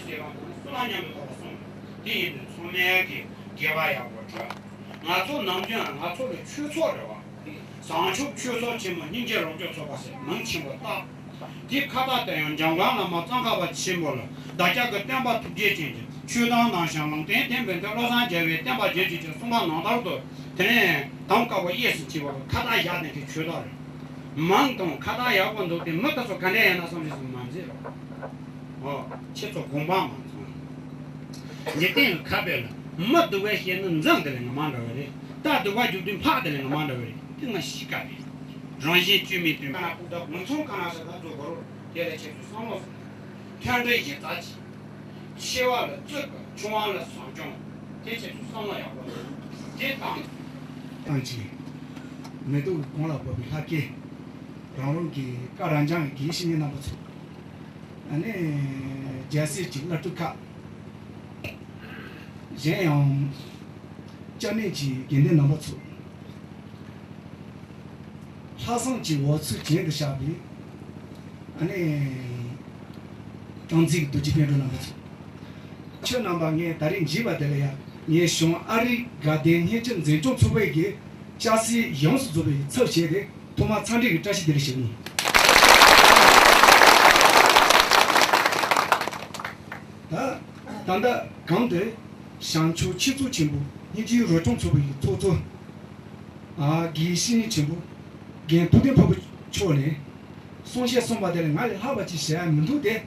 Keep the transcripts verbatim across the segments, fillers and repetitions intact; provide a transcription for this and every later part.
ཟེར་བ་དང་སུ་ལ་མཉམ་དུ་ཐོག་གསུངས། དེ་ཡིན་དུས་ཚང་མས་ཀྱི་དགེ་བ་ཡག་པོ་བསྒྲུབ། ང་ཚོ་ནམ་རྒྱུན་ང་ཚོ་ལ་ཆོས་ཚོགས་རེད་བ། བཟང་ཕྱོགས་ཆོས་ཚོགས་ཆེན་མོ་སྙིང་རྗེ་རོགས་སྐྱོབ་ཚོགས་པ་ཟེར་མིང་ཆེན་པོ་བཏགས། དེ་ཁ་བཏགས་དེ་ཡང་འཇམ་མགོན་བླ་མ་ཙོང་ཁ་པ་ཆེན་པོ་ལ་བདག་ཅག་གི་བསྟན་པ་ཐུགས་རྗེ་ཅན་གྱི་ཆོས་དང་ནང་བཞིན་ལུང་བསྟན་བསྟན་པའི་མཐུས་བློ་བཟང་རྒྱལ་བའི་བསྟན་པ་རྒྱས་གྱུར་ཅིག་གསུངས་པ་ནང་ལྟར་དུ། དེ་ནས་དམ་བཀའ་བོ་གཡས་སུ་འཁྱིལ་བ་ཁ་བཏགས་བཞག་ནས་ཀྱི་ཆོས་བདག་རེད། མིང་དང་ཁ་བཏགས་ཡག་པོ་འདུག་སྟེ་མི་དེ་ཚོ་ག་འདྲ་ཡིན་ན་བསམ་བཞིན་སུ་མ་མཛེས་རོགས། ཨོ། ཁྱེད་ཚོ་དགོངས་པ་མ་ཚོམས། འཇིག་རྟེན་གྱི་ཁ་དཔེ་ལ་མི་སྡུག་པ་བཤད་ན་འཛིང་དེ་ལས་ངོ་མ་འདྲ་བ་རེད། རྟ་སྡུག་པ་རྒྱུག་དུས་འཕགས་དེ་ལས་ངོ་མ་འདྲ་བ་རེད། དེ་ང་ཤི་ཀ་རེད། རང་གཞན་བཅོས་མིན་དོན་ན་ཕུགས་དང་མུན་ཚང་གང་ན་ས་དང་རྫོགས་སྐོར་དེ་ལས་ཁྱེད་ཚོས་བསམ་བློ་བཟུང་། མཐུན་སྒྲིལ་ཡིན་ཙག་ཅིག་ཆེ་བ་ལ་བརྩི་དགོས། ཆུང་བ་ལ་བཟང་སྐྱོང་། དེ་ཁྱེད་ཚོས་བསམ་བློ་ཡག་པོ་བཟུང་། དེ་དང་། ཏང་ཅིག་མེ་ཏོག་གི་གོང་ལ་བབས་པའི་ལྷ་སྐལ། རང་རང་གི་བཀའ་རང་འཇང་གི་དགེ་བཤེས་གཉེན་རྣམ་པ་ཚོ། ཨ་ནི་རྒྱལ་སྲས་ཀྱི་བླ་སྤྲུལ་ཁག་གཞན་ཡང་། སྐྱབས་གནས་ཀྱི་དགེ་འདུན་རྣམ་པ་ཚོ། ལྷག་བསམ་གྱི་འོ་ཚོད་ཅན་དུ་བཞག་པའི། ཨ་ནི། དམ་ཚིག་རྡོ་རྗེ་སྤུན་གྲོགས་རྣམ་པ་ཚོ། ཁྱོད་རྣམ་པ་ངས་ད་རེས་མཇལ་བ་དེ་ལ་ཡང་ངས་བྱང་ཨ་རིའི་དགའ་ལྡན་སྙན་ཆ་འཛིན་སྐྱོང་ཚོགས་པའི་གི་སྐྱ་སེར་ཡོངས་སུ་རྫོགས་པའི་ཚབ་བྱས་ཏེ་ཐོག་མར་འཚམས་འདྲི་གི་བཀྲ་ཤིས་བདེ་ལེགས་ཞུ་ནི། ད་ད་ལྟ་གམ་དུ་བྱང་ཕྱོགས་ཆོས་ཚོགས་ཆེན་པོ་སྙིང་རྗེའི་རོལ་ཆུང་ཚོགས་པའི་གི་ཚོགས་གཙོ། ཨ། དགེ་བཤེས་གཉེན་ཆེན་པོ་རྒན་ཐུབ་བསྟན་ཕུར་བུ་མཆོག་ནས་གསུང་བཤད་གསུངས་པ་དེ་ལས་ང་ལས་ལྷག་པ་ཅིག་བྱ་ཡ་མི་འདུག་སྟེ།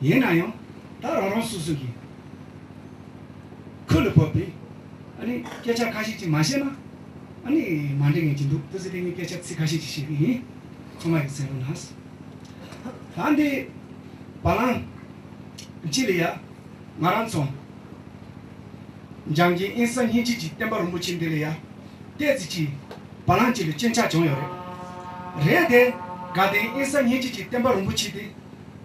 ཡིན་ན་ཡང་ད་རང་རང་སོ་སོ་གི་ཁུ་ལ་བབས་པའི་ཨ་ནི་སྐད་ཆ་ཁ་ཤས་ཅིག་མ་བཤད་ན་ཨ་ནི་མ་འགྲིག་ངེས་ཀྱི་འདུག་དེ་ཚེ་དེ་ངས་སྐད་ཆ་ཚིག་ཁ་ཤས་ཅིག་བཤད་གི་ཡིན། ཚང་མ་གི་སེམས་ལ་ན། ད་འདི་བ་ལང་གཅིག་ལ་ཡ། ང་རང་ཚོ་འཇམ་མགོན་དབེན་ས་སྙིང་རྗེ་གི་བསྟན་པ་རིན་པོ་ཆེ་འདི་ལ་ཡ། ཏོག་ཙམ་ཅིག་བ་ལང་གཅིག་ལ་སྐྱོན་ཆ་བྱུང་ཡོད་རེད། རེད་དེ། དགའ་ལྡན་དབེན་ས་སྙིང་རྗེ་གི་བསྟན་པ་རིན་པོ་ཆེ་དེ།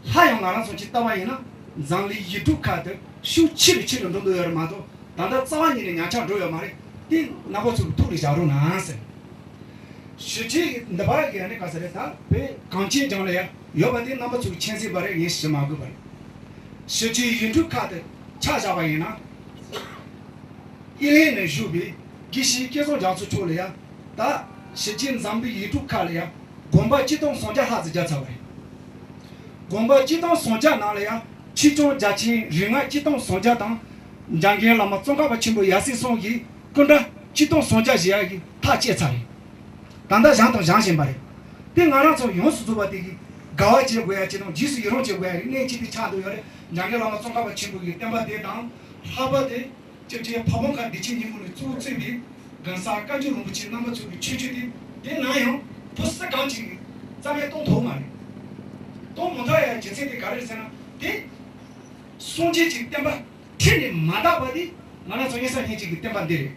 སླར་ཡང་ང་རང་ཚོ་གཅིག་ལྟ་བ་ཡིན་ན། འཛམ་གླིང་ཡུལ་གྲུ་ཁག་ཏུ་ཤུགས་ཆེ་རུ་ཆེ་རུ་འགྲོ་འདོད་ཡོད་རེད་མ་གཏོགས། ད་ལྟ་རྩ་བ་ཉིད་ནས་ཉམས་ཆག་འགྲོ་ཡོད་མ་རེད། དེ་རྣམ་པ་ཚོ་གི་ཐུགས་ལ་བཞག་རོགས་གནང་ཟེར། གཞིས་བྱེས་འདི་པར་གྱི་ཨ་ནི་ག་ཟེར་རེད། ད་བོད་གངས་ཅན་ལྗོངས་ལ་ཡ་ཡོད་པ་དེ་རྣམ་པ་ཚོ་གི་མཁྱེན་གསལ་བ་རེད། ངས་ཞུ་མ་དགོས་པ་རེད། གཞིས་བྱེས་ཡུལ་གྲུ་ཁག་ཏུ་ཆ་བཞག་པ་ཡིན་ན། དབྱིན་ལན་ནས་བཞུགས་པའི་དགེ་བཤེས་སྐལ་བཟང་རྒྱ་མཚོ་མཆོག་ལ་ཡ། ད་གཞིས་བྱེས་འཛམ་བུའི་ཡུལ་གྲུ་ཁག་ལ་ཡ་དགོན་པ་ཆིག་སྟོང་སུམ་བརྒྱ་ལྷག་ཙམ་བརྒྱབ་ཚར་བ་རེད། དགོན་པ་ཆིག་སྟོང་སུམ་བརྒྱ་ནང་ལ་ཡ་ཆོས་སྐྱོང་རྒྱ་ཆེན་རིགས་ལྔ་ཆིག་སྟོང་སུམ་བརྒྱ་དང་། འཇམ་མགོན་བླ་མ་ཙོང་ཁ་པ་ཆེན་པོ་ཡབ་སྲས་གསུམ་གྱི་སྐུ་འདྲ་ཆིག་སྟོང་སུམ་བརྒྱ་བཞེས་ཡ་གི་ཐག་བཅད་ཚར་རེད། ད་ལྟ་བཞེངས་དང་བཞེངས་བཞིན་པ་རེད། དེ་ང་རང་ཚོ་ཡོངས་སུ་རྫོགས་པ་དེ་གི་དགའ་བ་བྱེད་དགོས་ཡ་ཅིག་དང་རྗེས་སུ་ཡི་རང་བྱེད་དགོས་ཡ་གི་གནས་གཅིག་དེ་ཆགས་འདུག་ཡོད་རེད། འཇམ་མགོན་བླ་མ་ཙོང་ཁ་པ་ཆེན་པོ་གི་བསྟན་པ་དེ་དང་། ལྷག་པར་དུ་སྐྱབས་རྗེ་ཕ་བོང་ཁ་བདེ་ཆེན་སྙིང་པོ་ནས་གཙོ་བོ་བཙུགས་པའི་གང་ཟག་བཀའ་བརྒྱུད་རིན་པོ་ཆེ་རྣམ་པ་ཚོ་གི་ཆོས་བརྒྱུད་དེ། དེ་ནམ་ཡང་བོད་ས་གང་ཅིག་རྩ་མེད་གཏོང་ཐུབ་མ་རེད། གཏོང་མ་ཐུབ་ཡ་རྒྱུ་མཚན་དེ་ག་རེ་རེད་ཟེར་ན། དེ་སངས་རྒྱས་ཀྱི་བསྟན་པ་ཁྲིད་ནས་མ་དག་པ་དེ་ང་རང་ཚོ་དབེན་ས་སྙིང་རྗེ་གི་བསྟན་པ་འདི་རེད།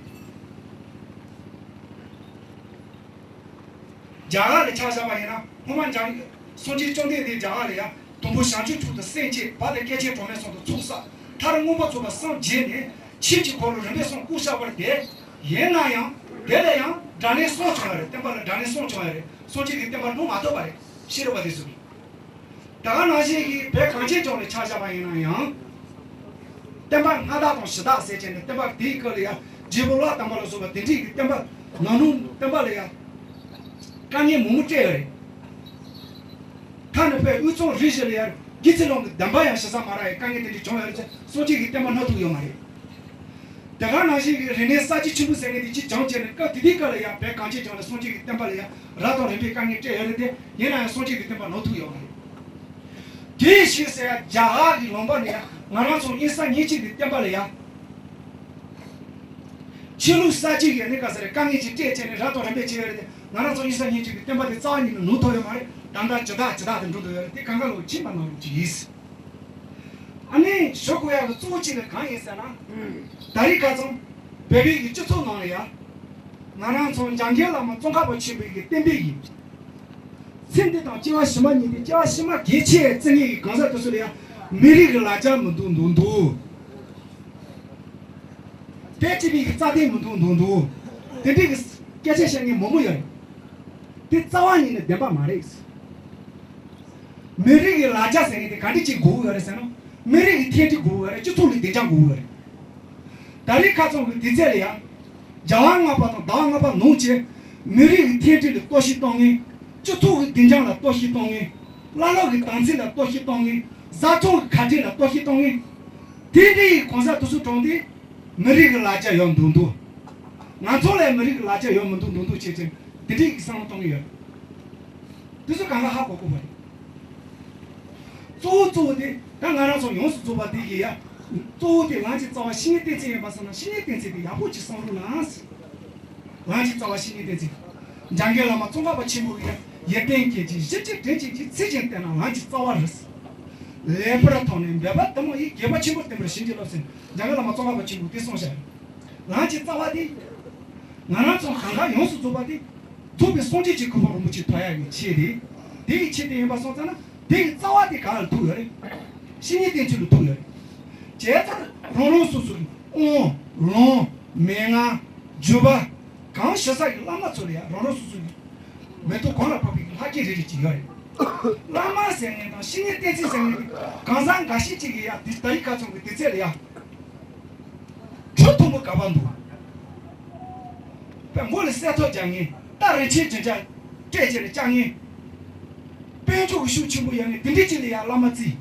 རྒྱ་གར་ལ་ཆ་བཞག་པ་ཡིན་ན། སྔོན་མ་འཇམ་སངས་རྒྱས་བཅོམ་ལྡན་འདས་རྒྱ་གར་ལ་ཡ་དུམ་བུ་བྱང་ཆུབ་མཆོག་ཏུ་སེམས་བསྐྱེད་པ་དང་། སྐྱེས་ཆེན་གྲངས་མེད་གསུམ་དུ་ཚོགས་བསགས། མཐར་མངོན་པར་རྫོགས་པར་སངས་རྒྱས་ནས་ཆོས་ཀྱི་འཁོར་ལོ་རིམ་པས་གསུམ་བསྐོར་བཞག་པ་རེད་དེ། ཡིན་ན་ཡང་དེ་ལ་ཡང་འདྲ་མཉམ་གསུམ་བྱུང་ཡོད་རེད། བསྟན་པ་ལ་འདྲ་མཉམ་གསུམ་བྱུང་ཡོད་རེད། སངས་རྒྱས་ཀྱི་བསྟན་པ་འགྲོ་མ་ཐུབ་པ་རེད། ཤེས་རབ་པ་དེ་ཚོ་གིས། ད་ག་ནང་བཞིན་གྱི་བོད་གངས་ཅན་ལྗོངས་ལ་ཆ་བཞག་པ་ཡིན་ན་ཡང་། བསྟན་པ་སྔ་དར་དང་ཕྱི་དར་ཟེར་བྱས་ནས། བསྟན་པ་དེའི་སྐབས་ལ་ཡང་རྗེ་བོ་ཀླུ་ལ་དམ་པ་ལ་སོགས་པ་དེ་འདྲའི་གི་བསྟན་པ་ནང་ནུབ་བསྟན་པ་ལ་ཡང་དཀའ་ངལ་མང་པོ་སྤྲད་ཡོད་རེད། ཐ་ན་བོད་དབུས་གཙང་རུ་བཞི་ལ་ཡང་རྗེ་བཙུན་ལུང་གི་གདམས་པ་ཡང་ཞུ་ས་མ་རག་ཡ་དཀའ་ངལ་དེ་འདྲ་བྱུང་ཡོད་རེད་ཟེར། སངས་རྒྱས་ཀྱི་བསྟན་པ་ནུབ་ཐུབ་ཡོད་མ་རེད། དེ་ག་ནང་བཞིན་གྱི་རིག་གནས་གསར་བརྗེ་ཆེན་པོ་ཟེར་མཁན་དེ་གཅིག་བྱུང་བྱས་ནས། སྐབས་དེ་དུས་སྐབས་ལ་ཡང་བོད་གངས་ཅན་ལྗོངས་ལ་སངས་རྒྱས་ཀྱི་བསྟན་པ་ལ་ཡང་རབ་དང་རིམ་པས་དཀའ་ངལ་སྤྲད་ཡོད་རེད་དེ། ཡིན་ན་ཡང་སངས་རྒྱས་ཀྱི་བསྟན་པ་ནུབ་ཐུབ་ཡོད་མ་རེད། དེ་བཞིན་ཟེར་ཡ་རྒྱ་གར་གྱི་ལུང་པ་ནས་ཡང་ང་རང་ཚོ་དབེན་ས་སྙིང་རྗེ་གི་བསྟན་པ་ལ་ཡང་ཆོས་ལུགས་གསར་བརྗེ་ཡིན་ནི་ག་ཟེར་དཀའ་ངལ་ཅིག་སྤྲད་བྱས་ནས་རབ་དང་རིམ་པས་བྱས་ཡོད་རེད་དེ། ང་རང་ཚོ་དབེན་ས་སྙིང་རྗེ་གི་བསྟན་པ་དེ་རྩ་བ་ཉིད་ནས་ནུབ་ཐུབ་ཡོད་མ་རེད། ད་ལྟ་ཇི་ལྟར་ཇི་ལྟར་དུ་འགྲོ་འདོད་ཡོད་རེད། དེ་གང་ག་ལོ་ཕྱིན་པ་ནང་བཞིན་ཡིན། ཨ་ནི་ཞུ་དགོས་ཡག་གི་གཙོ་བོ་གཅིག་ནི་གང་ཡིན་ཟེར་ན། ད་རེས་ཁ་སང་བོད་པའི་གི་སྤྱི་ཚོགས་ནང་ལ་ཡ། ང་རང་ཚོ་འཇམ་མགོན་བླ་མ་ཙོང་ཁ་པ་ཆེན་པོའི་གི་བསྟན་པའི་གི་ཚེ་འདི་དང་སྐྱེ་བ་ཕྱི་མ་གཉིས་ཏེ། སྐྱེ་བ་ཕྱི་མ་གལ་ཆེ་བརྩི་ངེས་ཀྱི་གང་ཟག་དེ་ཚོ་ལ་ཡ། མི་རིགས་ཀྱི་ལ་རྒྱ་མི་འདུག་འདུག་འདུག་བོད་སྤྱི་པའི་གི་རྩ་དོན་མི་འདུག་འདུག་འདུག་དེ་འདྲའི་གི་སྐད་ཆ་བཤད་མཁན་མང་པོ་ཡོད་རེད། དེ་རྩ་བ་ཉིད་ནས་བདེན་པ་མ་རེད། མི་རིགས་ཀྱི་ལ་རྒྱ་ཟེར་མཁན་དེ་ག་འདྲ་ཅིག་དགོས་ཀྱི་ཡོད་རེད་ཟེར་ན། མི་རིགས་ཀྱི་མཐུན་སྒྲིལ་དགོས་ཀྱི་རེད། སྤྱི་ཚོགས་ལ་བདེ་འཇགས་དགོས་ཀྱི་རེད། ད་རེས་ཁ་སང་གི་དུས་ཚོད་ལ་ཡང་རྒྱལ་བ་ལྔ་པ་དང་ཟླ་བ་ལྔ་པ་ནང་བཞིན་མི་རིགས་ཀྱི་མཐུན་སྒྲིལ་ལ་གཏོར་བཤིག་གཏོང་མཁན། སྤྱི་ཚོགས་ཀྱི་བདེ་འཇགས་ལ་གཏོར་བཤིག་གཏོང་མཁན། བླ་ལོག་གི་དམ་ཚིག་ལ་གཏོར་བཤིག་གཏོང་མཁན། བཟའ་ཚང་གི་ཁ་བྲལ་ལ་གཏོར་བཤིག་གཏོང་མཁན། དེ་འདྲའི་གོང་ས་མཆོག་གྲོངས་དུས་མི་རིགས་ཀྱི་ལ་རྒྱ་ཡོད་མདོག་མདོག་ང་ཚོ་ལ་མི་རིགས་ཀྱི་ལ་རྒྱ་ཡོད་མི་འདུག་མདོག་མདོག་བྱས་ཙང་དེ་འདྲའི་བསམ་བློ་གཏོང་གི་ཡོད། དེ་ཚོ་གང་ག་ཧ་གོ་དགོས་པ་རེད། གཙོ་བོ་གཙོ་བོ་དེ་ད་ང་རང་ཚོ་ཡོངས་སུ་རྫོགས་པ་དེ་གི་ཡ། གཙོ་བོ་དེ་ལམ་གྱི་རྩ་བ་བཤེས་གཉེན་བསྟེན་ཚུལ་ཡིན་པ་སོང་ན། བཤེས་གཉེན་བསྟེན་ཚུལ་དེ་ཡག་པོ་ཅིག་བསམ་རོགས་གནང་། ལམ་གྱི་རྩ་བ་བཤེས་གཉེན་བསྟེན་ཚུལ། འཇམ་མགོན་བླ་མ་ཙོང་ཁ་པ་ཆེན་པོ་གི་ཡ། ཡིད་བརྟན་སྐྱེད་ཅིང་གཞི་གཅིག་དྲིན་གཅིག་གིས། ཚུལ་བཞིན་བསྟེན་ན་ལམ་གྱི་རྩ་བ་རུ། ལེགས་པར་མཐོང་ནས་འབད་པ་དེ་མོ་ཡིས། དགེ་བ་ཆེན་པོར་བརྟན་པར་བྱིན་གྱིས་རློབས་ཟེར། འཇམ་མགོན་བླ་མ་ཙོང་ཁ་པ་ཆེན་པོས་དེ་གསུངས་བཞག་ལམ་གྱི་རྩ་བ་དེ། ང་རང་ཚོ་གང་ག་ཡོངས་སུ་རྫོགས་པ་དེ། རྫོགས་པའི་སངས་རྒྱས་ཀྱི་གོ་འཕང་རིན་པོ་ཆེ་ཐོབ་ཡག་གི་ཆེད་དེ། དེ་ཡི་ཆེད་དེ་ཡིན་པ་སོང་ཙང་ན། དེ་ཡི་རྩ་བ་དེ་གང་ལ་ཐུག་ཡོད་རེད། བཤེས་གཉེན་བསྟེན་ཚུལ་ལ་ཐུག་ཡོད་རེད། བྱས་ཙང་རང་རང་སོ་སོ་གི་དབང་ལུང་མན་ངག་བརྒྱུད་པ་གང་ཞུ་ས་གི་བླ་མ་ཚོ་ལ་ཡ། རང་རང་སོ་སོ་གི་མེ་ཏོག་གང་ལ་ཕོག་པའི་ལྷ་སྐལ་རེ་རེ་ཅིག་ཡོད་རེད། བླ་མ་ཟེར་མཁན་དང་བཤེས་གཉེན་བསྟེན་ཚུལ་ཟེར་མཁན་དེ་གང་ཟག་འགའ་ཤས་ཅིག་གི་ཡ། དེ་ད་རེས་ཁ་སང་གི་དུས་ཚོད་ལ་ཡ། ཁྲོ་ཐུང་པོ་ག་པར་འདུག་པའི་མགོ་ལ་གསལ་ཐག་རྒྱག་མཁན། རྟ་རིན་ཆེན་སྦྱིན་བྱ་སྤྲད་བྱས་ནས་བཅག་མཁན། དཔལ་འབྱོར་གྱི་ཤུགས་ཆེན་པོ་ཡོད་མཁན་དེ་འདྲའི་ཅིག་ལ་ཡ་བླ་མ་བརྩི།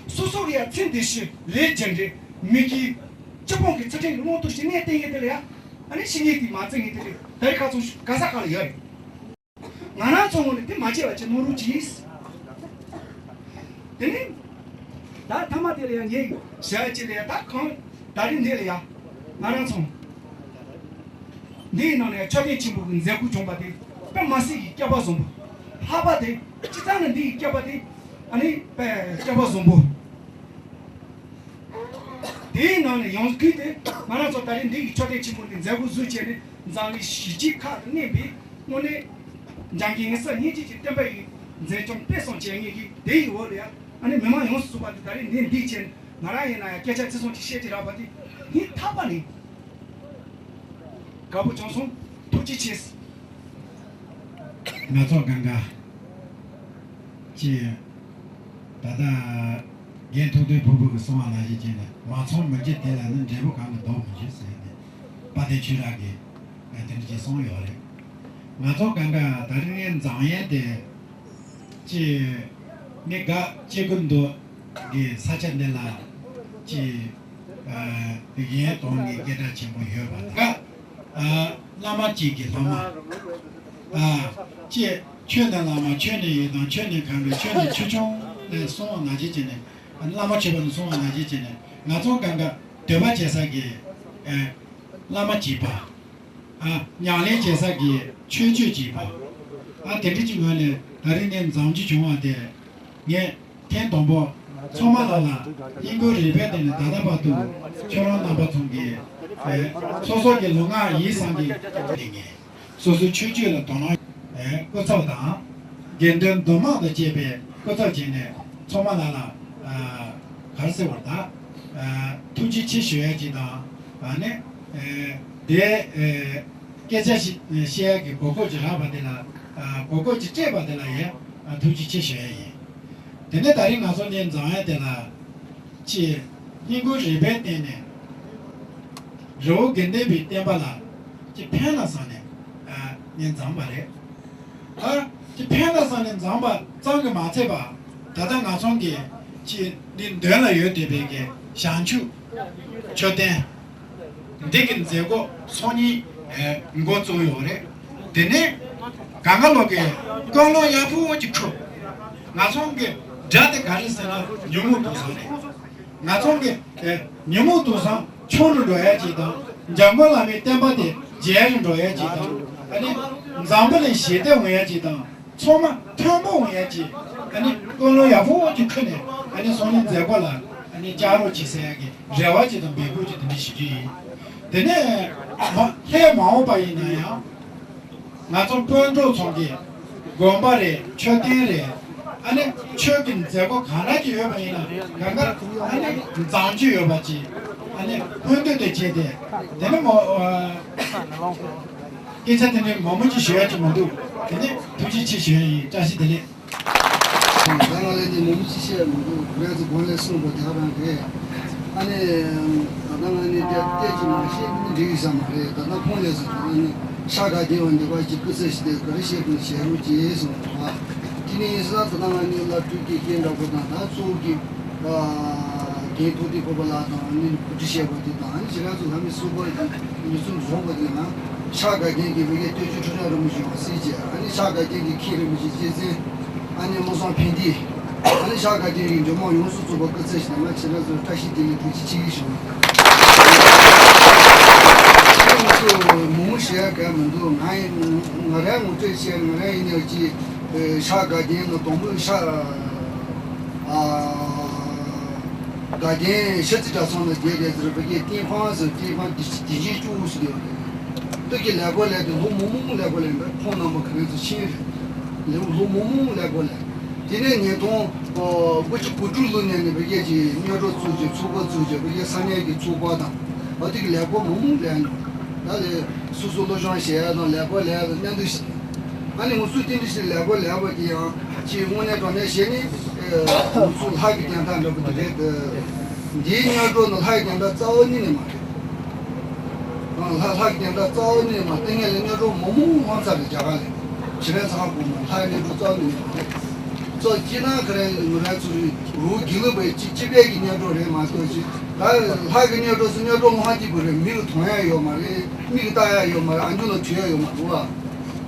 སོ་སོ་གི་ཡ་ཚེ་འདི་ཕྱི་ལས་རྒྱུ་འབྲས་མི་དགེ། སྤྱི་སྤུངས་ཀྱི་ཚུལ་ཁྲིམས་ཀྱི་ལུང་དུ་ཞིག་གནས་བསྟེན་མཁན་དེ་ལ་ཡ། ཨ་ནི་བཤེས་གཉེན་དེ་མ་བརྩི་མཁན་དེ་ལ་ད་རེས་ཁ་སང་ག་ས་ག་ལ་ཡོད་རེད། ང་རང་ཚོ་ངོས་ནས་དེ་མ་བྱས་པ་ཅིག་གནང་རོགས་གྱིས། དེ་ནས་ད་མཐའ་མ་དེ་ལ་ཡང་ངས་ཞུ་ཡ་ཅིག་ལ་ཡ། ད་གང་ད་རིང་འདི་ལ་ཡ། ང་རང་ཚོ་འདིའི་ནང་ནས་མཆོད་རྟེན་ཆེན་པོ་གི་མཛད་སྒོ་བྱུང་བ་དེ་དཔེ་མ་སྲིད་ཀྱི་སྐལ་པ་བཟང་པོ། ལྷག་པ་དེ་སྤྱི་བཏང་ནས་འདི་ཡི་སྐལ་པ་དེ། ཨ་ནི་དཔེ་སྐལ་པ་བཟང་པོ། དེའི་ནང་ནས་ཡང་ཁུལ་དེ་ང་རང་ཚོ་ད་རེས་འདི་གི་མཆོད་རྟེན་ཆེན་པོ་འདི་མཛད་སྒོ་བཟོས་བྱས་ནས། འཛམ་གླིང་གཞིས་བྱེས་ཁག་ཏུ་གནས་པའི་དངོས་གནས་འཇམ་མགོན་ངེས་གསལ་སྙིང་རྗེ་གི་བསྟན་པ་ཡི་མཛད་འཆང་སྤེལ་གསུམ་བྱེད་མཁན་གྱི་དེ་ཡི་འོག་ལ་ཡ། ཨ་ནི་མི་མང་ཡོངས་སུ་ཚུད་པ་དེ་ད་རེས་འདི་འདི་བྱས་ནས་ང་རང་ཡིན་ན་ཡང་སྐད་ཆ་ཚིག་ཚོང་ཅིག་བཤད་ཀྱི་རག་པ་དེ་སྙིང་ཐག་པ་ནས་དགའ་པོ་བྱུང་སོང་། ཐུགས་རྗེ་ཆེ། ང་ཚོ་གང་ག་ཅི། ད་ལྟ་རྒན་ཐུབ་བསྟན་ཕུར་བུ་གིས་གསུངས་པ་ནང་བཞིན་བྱས་ནས། མ་ཚང་མི་འགྱུར་དེ་ལ་ནི། འབྲས་བུ་གང་གིས་ལྡོག་མི་འགྱུར་ཟེར་ནས་དཔལ་ལྡན་ཆོས་གྲགས་ཀྱིས་དེ་འདྲ་ཅིག་གསུངས་ཡོད་རེད། ང་ཚོ་གང་ག་ད་རིང་ངས་འཛམ་ཡན་དེ་ཅི་ནི་ག་ཅི་ཀུན་ཏུ་གི་ས་ཆ་འདི་ལ་ཅི་ཨ་གཡས་གཡོན་གཏོང་གི་སྐད་གྲགས་ཆེན་པོ་ཡོད་པ་དང་། ཨ་བླ་མ་གཅིག་གི་བླ་མ། ཨ་ཅེས་ཆོས་ནི་བླ་མ། ཆོས་ནི་ཡི་དམ། ཆོས་ནི་ཁམས་པའི། ཆོས་ནི་ཆོས་སྐྱོང་ལས་གསུངས་པ་ནང་བཞིན་བྱས་ནས། ཨ་བླ་མ་མཆོད་པ་ནི་གསུངས་པ་ནང་བཞིན་བྱས་ནས། ང་ཚོ་གང་ག་འདོན་པ་བྱེད་ས་གི་ཨ་བླ་མ་གཅིག་པ། ཨ་ཉམས་ལེན་བྱེད་ས་གི་ཆོས་སྤྱོད་གཅིག་པ། ཨ་དེ་འདྲ་ཅིག་ངོས་ནས་ད་རིང་ནས་འཛོམས་རྒྱུ་བྱུང་བ་དེ། ངས་ཐེངས་དང་པོ་ཚང་མ་ལ་ལ་སྙིང་ཁུང་རུས་པའི་གཏིང་ནས་ད་ལྟ་བར་དུ་ཁྱོད་རང་རྣམ་པ་ཚོ་གི་ཨེ་སོ་སོ་གི་ལུས་ངག་ཡིད་གསུམ་གྱི་ལས་ངན། སོ་སོའི་ཆོས་སྤྱོད་ལ་དོ་སྣང་ཨེ་སྐུ་ཚབ་དང་། དགེ་འདུན་འདུ་མང་དང་བཅས་པའི་སྐུ་ཚབ་བྱས་ནས་ཚང་མ་ལ་ལ་ཨ་ག་རེ་ཟེར་བར་ད་ཨ་ཐུགས་རྗེ་ཆེ་ཞུ་ཡ་ཅིག་དང་། ཨ་ནི་ཨེ་དེ་ཨེ་སྐད་ཆ་ཞིག་བཤད་ཡ་གི་གོ་སྐབས་ཅིག་རག་པ་དེ་ལ་ཨ་གོ་སྐབས་ཅིག་སྤྲད་པ་དེ་ལ་ཡང་ཨ་ཐུགས་རྗེ་ཆེ་ཞུ་ཡ་ཡིན། དེ་ནས་ད་རིང་ང་ཚོ་གཉིས་འཛོམས་ཡ་དེ་ལ་ཅིག་སྙིང་ཁུང་རུས་པའི་གཏིང་ནས་རི་བོ་དགེ་ལྡན་པའི་བསྟན་པ་ལ་ཅིག་ཕན་ལ་བསམ་ནས་ཨ་གཉིས་འཛོམས་པ་རེད། ཨ་ཅིག་ཕན་ལ་བསམ་ནས་འཛོམས་པ་ཙམ་གྱིས་མ་ཚད་པ། ད་ལྟ་ང་ཚོ་གིས་ཅིག་འདི་མདུན་ལ་ཡོད་བསྡད་པའི་གི་བྱང་ཆུབ་མཆོད་རྟེན། འདི་གི་མཛད་སྒོ་སང་ཉིན་ཨེ་འགོ་བཙུགས་ཡོད་རེད། དེ་ནས་གང་ག་ལོག་གི་ཀུན་སློང་ཡག་པོ་ཅིག་ཁུར། ང་ཚོ་གི་དགྲ་དེ་ག་རེ་ཟེར་ན་ཉོན་མོངས་དུག་གསུམ་རེད། ང་ཚོ་གི་ཨེ་ཉོན་མོངས་དུག་གསུམ་ཆུང་རུ་འགྲོ་ཡ་ཅིག་དང་། འཇམ་མགོན་བླ་མའི་བསྟན་པ་དེ་རྒྱས་རུ་འགྲོ་ཡ་ཅིག་དང་། ཨ་ནི་འཛམ་བུ་གླིང་ཞི་བདེ་འོང་ཡ་ཅིག་དང་། ཚང་མ་མཐུན་པོ་འོང་ཡ་ཅིག་ཨ་ནི་ཀུན་སློང་ཡག་པོ་ཅིག་ཁུར་ནས། ཨ་ནི་སང་ཉིན་མཛད་སྒོ་ལ་ཨ་ནི་བཅར་རོགས་གྱིས་ཟེར་ཡ་གི་རེ་བ་ཅིག་དང་འབོད་སྐུལ་ཅིག་དེ་འདྲ་ཞུ་རྒྱུ་ཡིན། དེ་ནས་མ་སླད་མ་འོངས་པ་ཡིན་ན་ཡང་ང་ཚོ་སྤུན་གྲོགས་ཚོ་གི་དགོན་པ་རེད། མཆོད་རྟེན་རེད། ཨ་ནི་ཆོས་ཀྱི་མཛད་སྒོ་གང་འདྲ་ཅིག་ཡོད་པ་ཡིན་ན་གང་ག་ཨ་ནི་འཛོམས་རྒྱུ་ཡོད་པ་ཅིག་ཨ་ནི་སྔོན་འདོད་དེ་བྱས་ཏེ། དེ་ནི་མོ་ཨ། སྐད་ཆ་དེ་འདྲའི་མང་པོ་ཅིག་ཞུ་ཡ་ཅིག་མི་འདུག་དེ་ནས་ཐུགས་རྗེ་ཆེ་ཞུ་ཡ་ཡིན། བཀྲ་ཤིས་བདེ་ལེགས། ད་ང་ལ་ནི་མང་པོ་ཅིག་བཤད་མི་འདུག་ང་ཚོ་གོང་ལ་གསུངས་པ་དེ་ག་རང་རེད། ཨ་ནི། ད་ལྟ་ང་ནི་དེ་སྐད་ཅིག་མ་བཤད་ན་འགྲིག་ས་མ་རེད། ད་ལྟ་ཁོང་ལས་སུ་ད་ལྟ་ནི་ཤ་དགའ་ལྡན་བ་འདི་པ་ཅིག་སྐུ་ཚེ་ཞིག་དེ་ག་རེ་བཤད་དགོས་བཤད་རོགས་གྱིས་གསུངས་པ། དེ་ནི་ཡིན་ས་ད་ལྟ་ང་ནི་བླ་སྤྲུལ་གྱི་སྐད་འདྲ་པོ་དང་ད་གཙོ་བོ་གི་རྒན་ཐུབ་བསྟན་ཕུར་པ་ལགས་དང་ནི་བུ་ཁྲིད་བཤད་པ་དེ་དང་ཨ་ནི་ཁྱེད་རང་ཚོ་ལྷ་མི་སུ་པ་ཡིན་ཚུལ་བཟུང་བ་དེ་ན་ཤ་དགའ་ལྡན་གྱི་བོད་ཀྱི་སྟོད་ཆུ་ཁྲོ་ཆུ་རིན་པོ་ཆེ་ཡང་སྲིད་ཅེས་ཨ་ནི་ཤ་དགའ་ལྡན་གྱི་ཁྱི་རིན་པོ་ཆེ་སྐྱེས་ཚེ། ཨ་ནི་བློ་བཟང་ཕན་བདེ། ཨ་ནི་ཤ་དགའ་ལྡན་གྱི་འཇོལ་མོ་ཡོངས་སུ་རྫོགས་པ་སྐུ་ཚེ་ཞིག་དང་ང་ཁྱེད་རང་ཚོར་བཀྲ་ཤིས་བདེ་ལེགས་ཐུགས་རྗེ་ཆེ་ཞུ། ང་ཚོ་མང་པོ་བཤད་ཡ་གལ་མི་འདུག་ང་ཡིན་ང་རང་ངོ་སྤྲོད་བཤད་ང་རང་ཡིན་ནའི་ཅི་ཤ་དགའ་ལྡན་ནི་དང་པོ་ཤ་དགའ་ལྡན་ཤ་རྩི་གྲྭ་ཚང་ལ་བསྡད་བསྡད་ཟེར་བ་གའི་ཏིང་ཕང་ཟེར་ཏིང་ཕང་དེ་བཞིན་གཅུང་ཟེར་ཡོད་རེད། སྟོད་ཀྱི་ལས་སྒོ་ལས་དེ་ལོ་མང་མང་ལས་སྒོ་ལས་འདི་ཁོང་རྣམ་པ་ག་རེ་ཚོ་ཤེས་རེད། ལོ་མང་མང་ལས་སྒོ་ལས། དེ་ནས་ཉིས་སྟོང་དགུ་བཅུ་གོ་དྲུག་ལོ་ནས་ནི་བོད་སྐད་ཀྱི་སྙན་སྒྲོན་བཙུགས་ཀྱི་ཚོགས་པ་བཙུགས་ཀྱི་བོད་སྐད་ས་གནས་ཀྱི་ཚོགས་པ་དང་ཨ་ཏི་གི་ལས་སྒོ་མང་མང་ལས་ནས་ད་ལས་སོ་སོ་སློབ་སྦྱོང་བྱེད་ཡ་དང་ལས་སྒོ་ལས་ཡ་དང་གནད་འདུག་ཞིག་ཨ་ནི་ང་ཚོས་དེ་འདྲ་ཞིག་ལས་སྒོ་ལས་པ་དེ་ཡང་ཅིག་དངོས་གནས་དྲང་གནས་བྱས་ནས་ང་ཚོ་ལྷ་གི་རྒྱན་ཐག་འདྲ་པོ་དེ་རེད་དེ། འདིའི་སྙན་སྒྲོན་ནི་ལྷ་གི་རྒྱན་ཐག་རྩ་བ་ཉིད་ནས་མ་རེད། ལྷ་ལྷ་གི་རྒྱན་ཐག་རྩ་བ་ཉིད་ནས་མ་ལྟ་ངན་ལ་སྙན་སྒྲོན་མང་མང་ལྷང་ཚར་རེད་རྒྱ་གར་ལས། ཇི་རེད་ཚང་དགོས་མ་ལྷ་ཡི་སྙན་སྒྲོན་རྩ་བ་ཉིད་ནས་མ་རེད། ཚོ་སྤྱི་ནང་ག་རེ་ངོ་ར་ཚུར་རུ་དགེ་ལུགས་པའི་སྤྱི་སྤྱི་པའི་གི་སྙན་སྒྲོན་རེད་མ་གཏོགས་ཅི། ད་ལྷ་གི་སྙན་སྒྲོན་སུ་སྙན་སྒྲོན་ལྷང་སྐྱིད་པོ་རེད། མི་གི་མཐོང་ཡ་ཡོད་མ་རེད། མི་གི་ལྟ་ཡ་ཡོད་མ་རེད། ཨ་འཇུ་ལ་བྲོས་ཡ་ཡོད་མ་རེད་བ།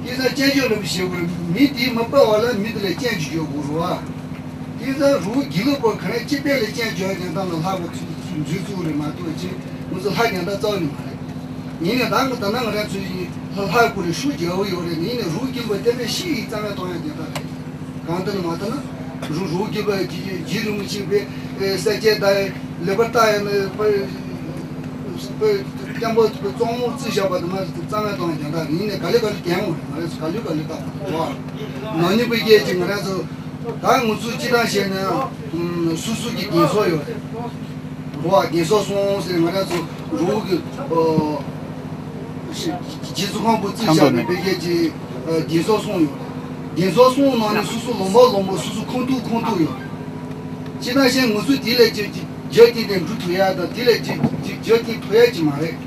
དེ་ཚ་སྐྱེས་སྐྱོན་རེ་བ་བྱེད་དགོས་རེད། མི་དེའི་མི་པ་བ་ལ་མི་དེ་ལ་རྐྱེན་གྱིས་འཇོག་དགོས་རེད་བ། དེ་ཚ་རུ་དགེ་ལུགས་པ་ག་རེ་སྤྱི་པའི་ལ་རྐྱེན་འཇོག་ཡ་དེ་ད་ལ་ལྷག་པ་ཚུལ་འཛུལ་བཙུགས་རེད་མ་གཏོགས་ཅི། ང་ཚོ་ལྷ་རྒྱན་ཐག་རྩ་བ་ནས་མ་རེད། ཡིན་ནའི་ད་ང་ད་ན་ང་རང་ཚོའི་ལྷ་ལྷ་སྐུ་རེ་ཤུགས་རྒྱལ་བོ་ཡོད་རེད། ཡིན་ནའི་རུ་དགེ་ལུགས་པ་བསྟན་པའི་གཤིས་ཡིག་རྩ་མེད་གཏོང་ཡ་རྒྱན་ཐག་རེད། གང་ལྟར་མ་ལྟར་ན་རུ་རུ་རྒྱུད་པ་རྗེ་རིན་པོ་ཆེ་པའི་ས་སྐྱའི་བརྡ་ལེགས་པར་བརྟག་ཡ་ན་པ་པ་བསྟན་པ་གཙང་མོ་བརྩི་བཞག་པ་དེ་མ་རྩ་མེད་གཏོང་རྒྱུ་དག་ཡིན་ནའི་ག་ལེ་ག་ལེ་བསྟན་འོང་རེད། ང་རང་ཚོ་ག་ལེ་ག་ལེ་བཏགས་པ་རེད་བ། ནང་ཉིན་པའི་སྐད་ཅིག་ང་རང་ཚོ་ད་ང་ཚོ་སྤྱི་བཏང་བཤད་ན་སོ་སོ་གི་རྒན་གསོ་ཡོད་རེད། རོ་བ་རྒན་གསོ་སོང་ཟེར་ང་རང་ཚོ་རོ་བོ་གི་རྗེ་བཙུན་ཁང་པོ་བརྩིས་བཞག་ནས་བོད་སྐད་ཀྱི་རྒན་གསོ་སོང་ཡོད། རྒན་གསོ་སོང་ནང་ནས་སོ་སོ་ལོང་པ་ལོང་པ་སོ་སོ་ཁོང་ཐུག་ཁོང་ཐུག་ཡོད། ཅི་ད་ཤེས་ང་ཚོ་དེ་ལས་ཀྱི་རྒྱུ་རྐྱེན་དེ་འགྲུབ་ཐུབ་ཡ་དང་དེ་ལས་ཀྱི་རྒྱུ་རྐྱེན་ཐུབ་ཡ་ཅི་མ་རེད།